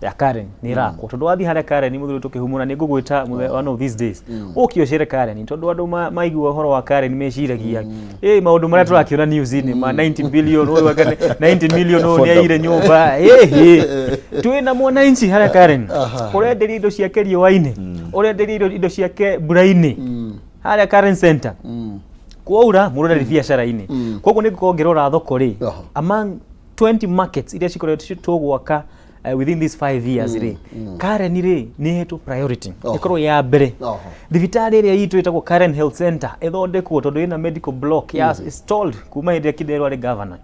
ya Karen nĩ ĩrakwo, tondũ wathiĩ harĩa Karen mũthuri tũkĩhumũra nĩ ngũgwĩta one of these days ũke ũcere Karen, tondũ andũ maigua ũhoro wa Karen meciragia ĩ maũndũ marĩa tũrakĩona news-inĩ ma 90 billion, ũyũ anga 90 million, ũyũ nĩ aire nyũmba. Ĩhĩ, twĩna mwananchi harĩa Karen ũrenderia indo ciake riũa-inĩ, ũrenderia indo ciake mbura-inĩ harĩa Karen Center, kwaura mũndũ ndarĩ biacara-inĩ. Koguo nĩ ngũkorwo ngĩrora thoko rĩ, among 20 markets iria cikoretwo tũgwaka within these 5 years rĩ, Karen rĩ nĩ ĩhetwo priority ĩkorwo ya mbere. Thibitarĩ ĩrĩa itũ ĩtagwo Karen Health Center ĩthondekwo, tondũ ĩna medical block ya stalled kuma hĩndĩ ĩrĩa Kidero arĩ governor.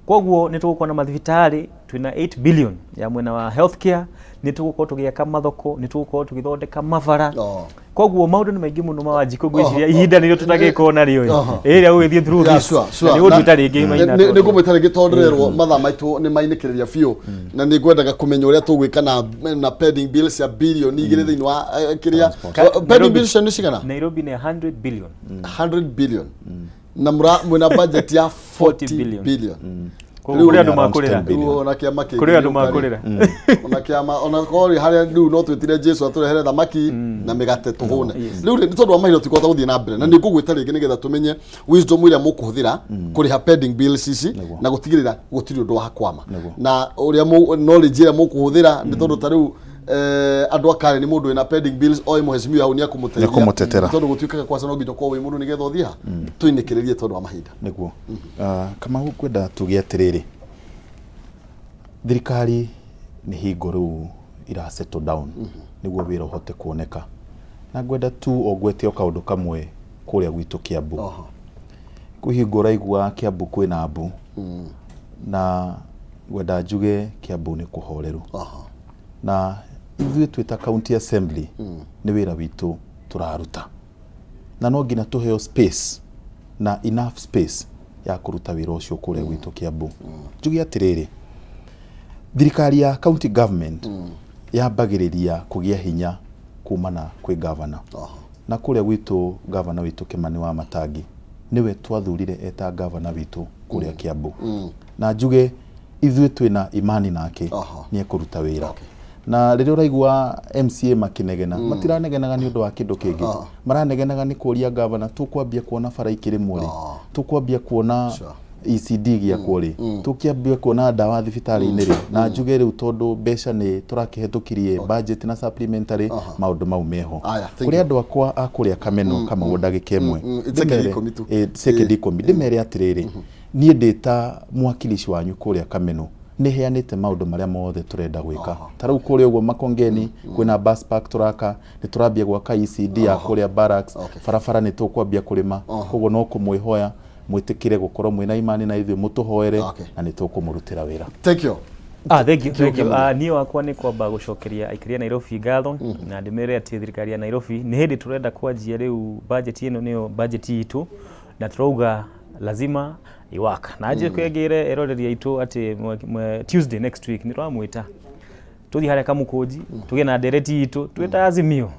Koguo nĩ tũgũkorwo na mathibitarĩ, twĩna 8 billion ya mwena wa healthcare, nĩ tũgũkorwo tũgĩaka mathoko, nĩ tũgũkorwo tũgĩthondeka mabara. Koguo maũndũ nĩ maingĩ mũno ma Wanjikũ, ngwĩciria ihinda nĩrĩo tũtagĩkorwo narĩo ĩrĩa gũgĩthiĩ through this. Na nĩ ũgũtwĩta rĩngĩ maina. Nĩ ngũmwĩta rĩngĩ tondũ ndĩrerwo mathaa maitũ nĩ mainĩkĩrĩria biũ, na nĩ ngwendaga kũmenya ũrĩa tũgwĩka na pending bills cia 2 bilioni thĩinĩ wa kĩrĩa pending bills cio nĩ cigana? Nairobi nĩ 100 billion. 100 billion, na mũra mwĩna budget ya 40 billion. Billion. Koguo kũrĩ andũ makũrĩra. Rĩu ona kĩama kĩngĩ Kũrĩ andũ gĩũka rĩ, makũrĩra. Ona kĩama ona korwo harĩa rĩu no twĩtire Jesu atũrehere thamaki na mĩgate tũhũne. Rĩu rĩ, nĩ tondũ wa mahinda tũtikũhota gũthiĩ na mbere, na nĩ ngũgwĩta rĩngĩ nĩgetha tũmenye wisdom ĩrĩa mũkũhũthĩra kũrĩha pending bills ici na gũtigĩrĩra gũtirĩ ũndũ wa kwama, na ũrĩa knowledge ĩrĩa mũkũhũthĩra, nĩ tondũ ta rĩu andũ a Karen, mũndũ wĩna pending bills oĩ mũhecimiwa hau nĩ akũmũteithia. Nĩekũmũtetera. Nĩ tondũ gũtuĩkaga kwaca no nginya ũkorwo wĩ mũndũ nĩgetha ũthiĩ ha tũinĩkĩrĩrie tondũ wa mahinda. Nĩguo. Kamau, ngwenda tuge atĩrĩrĩ, thirikari nĩ hingo rĩu ira settle down nĩguo wĩra ũhote kuoneka, na ngwenda tu o ngwete o kaũndũ kamwe kũrĩa gwitũ Kiambu. Kwĩ hingo ũraigua Kiambu kwĩna mbu, na ngwenda njuge Kiambu nĩ kũhoreru, na ithuĩ twĩ ta county assembly nĩ wĩra witũ tũraruta, na no nginya tũheo space na enough space ya kũruta wĩra ũcio kũrĩa gwitũ Kiambu. Njuge atĩrĩrĩ, thirikari ya county government yambagĩrĩria kũgĩa hinya kumana kwĩ governor, na kũrĩa gwitũ governor witũ Kimani wa Matangi nĩwe twathurire eta governor witũ kũrĩa Kiambu, na njuge ithuĩ twĩna imani nake nĩ ekũruta wĩra. Na rĩrĩa ũraigua MCA makĩnegena, matiranegenaga nĩ ũndũ wa kĩndũ kĩngĩ, maranegenaga nĩ kũria gavana, tũkwambia kuona bara ikĩrĩmwo rĩ, tũkwambia kuona ECD gĩakwo rĩ, tũkĩambia kuona ndawa thibitarĩ-inĩ rĩ? Na njuge rĩu tondũ mbeca nĩ tũrakĩhetũkirie budget na supplementary, maũndũ mau meho. Aya, thank Kũrĩ you. Andũ akwa a kũrĩa Kameno, Kamau, ndagĩka ĩmwe. Sekendi Ndĩmere- 10 tu. Sekendi 10, ndĩmere atĩrĩrĩ, niĩ ndĩ ta mwakilishi wanyu kũrĩa Kameno nĩ heanĩte maũndũ marĩa mothe tũrenda gwĩka. Ta rĩu kũrĩa ũguo Makongeni kwĩna bus park tũraka, nĩ tũrambia gwaka ECD ya kũrĩa barracks, barabara nĩ tũkwambia kũrĩma. Koguo no kũmwĩhoya mwĩtĩkĩre gũkorwo mwĩna imani na ithuĩ, mũtũhoere na nĩ tũkũmũrutĩra wĩra. Thank you. Ah, thank you, thank you. Kĩũngano. Ah, niĩ wakwa nĩ kwamba gũcokeria aikari a Nairobi ngatho na ndĩmere atĩ thirikari ya Nairobi nĩ hĩndĩ tũrenda kwanjia rĩu. Budget ĩno nĩyo budget itũ na tũrauga lazima iwaka na njĩ kwengĩre eroreri aitũ atĩ Tuesday next week nĩ tũramwĩta tũthiĩ harĩa Kamũkũnji tũgĩe na ndereti itũ twĩta Azimio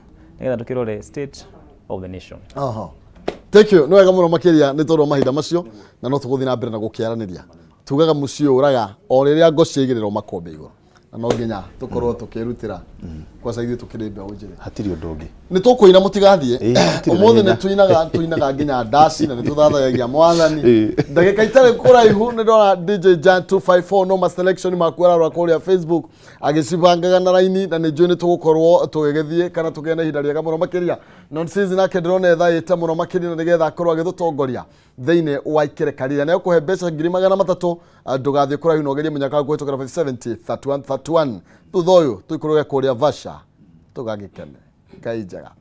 nĩgetha tũkĩrore state of the nation. Aha. Thank you. Nĩ wega mũno makĩria nĩ tondũ wa mahinda macio, na no tũgũthiĩ na mbere na gũkĩaranĩria. Tugaga mũciĩ ũraga o rĩrĩa ngo ciaigĩrĩrwo makombe igũrũ. Na no nginya tũkorwo tũkĩrutĩra Kwanza ithuĩ tũkĩrĩ mbeũ njĩthĩ. Hatirĩ ũndũ ũngĩ. Nĩ tũkũina, mũtigathiĩ. Ĩĩ, hatirĩ Ũmũthĩ thĩna. nĩ tuinaga nginya ndaci na nĩ tũthathayagia mwathani. Ĩĩ. Ndagĩka itarĩ kũraihu nĩ ndona DJ Jan 254 no ma selection maku ararora kũrĩa Facebook agĩcibangaga na raini, na nĩ njũĩ nĩ tũgũkorwo tũgĩgĩthiĩ kana tũgĩe na ihinda rĩega mũno makĩria. Nonsense nake ndĩrona ethaĩte mũno makĩria na nĩgetha akorwo agĩtũtongoria thĩinĩ wa ikereka rĩrĩa na ũkũhe mbeca 300,000. Ndũgathiĩ kũraihu na ũgerie mũnyaka waku kũhĩtũkĩra 570 31 31. Thutha ũyũ tũikũrũke kũrĩa Vasha tũgagĩkene. Ngai njega.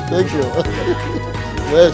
Thank you. Yes.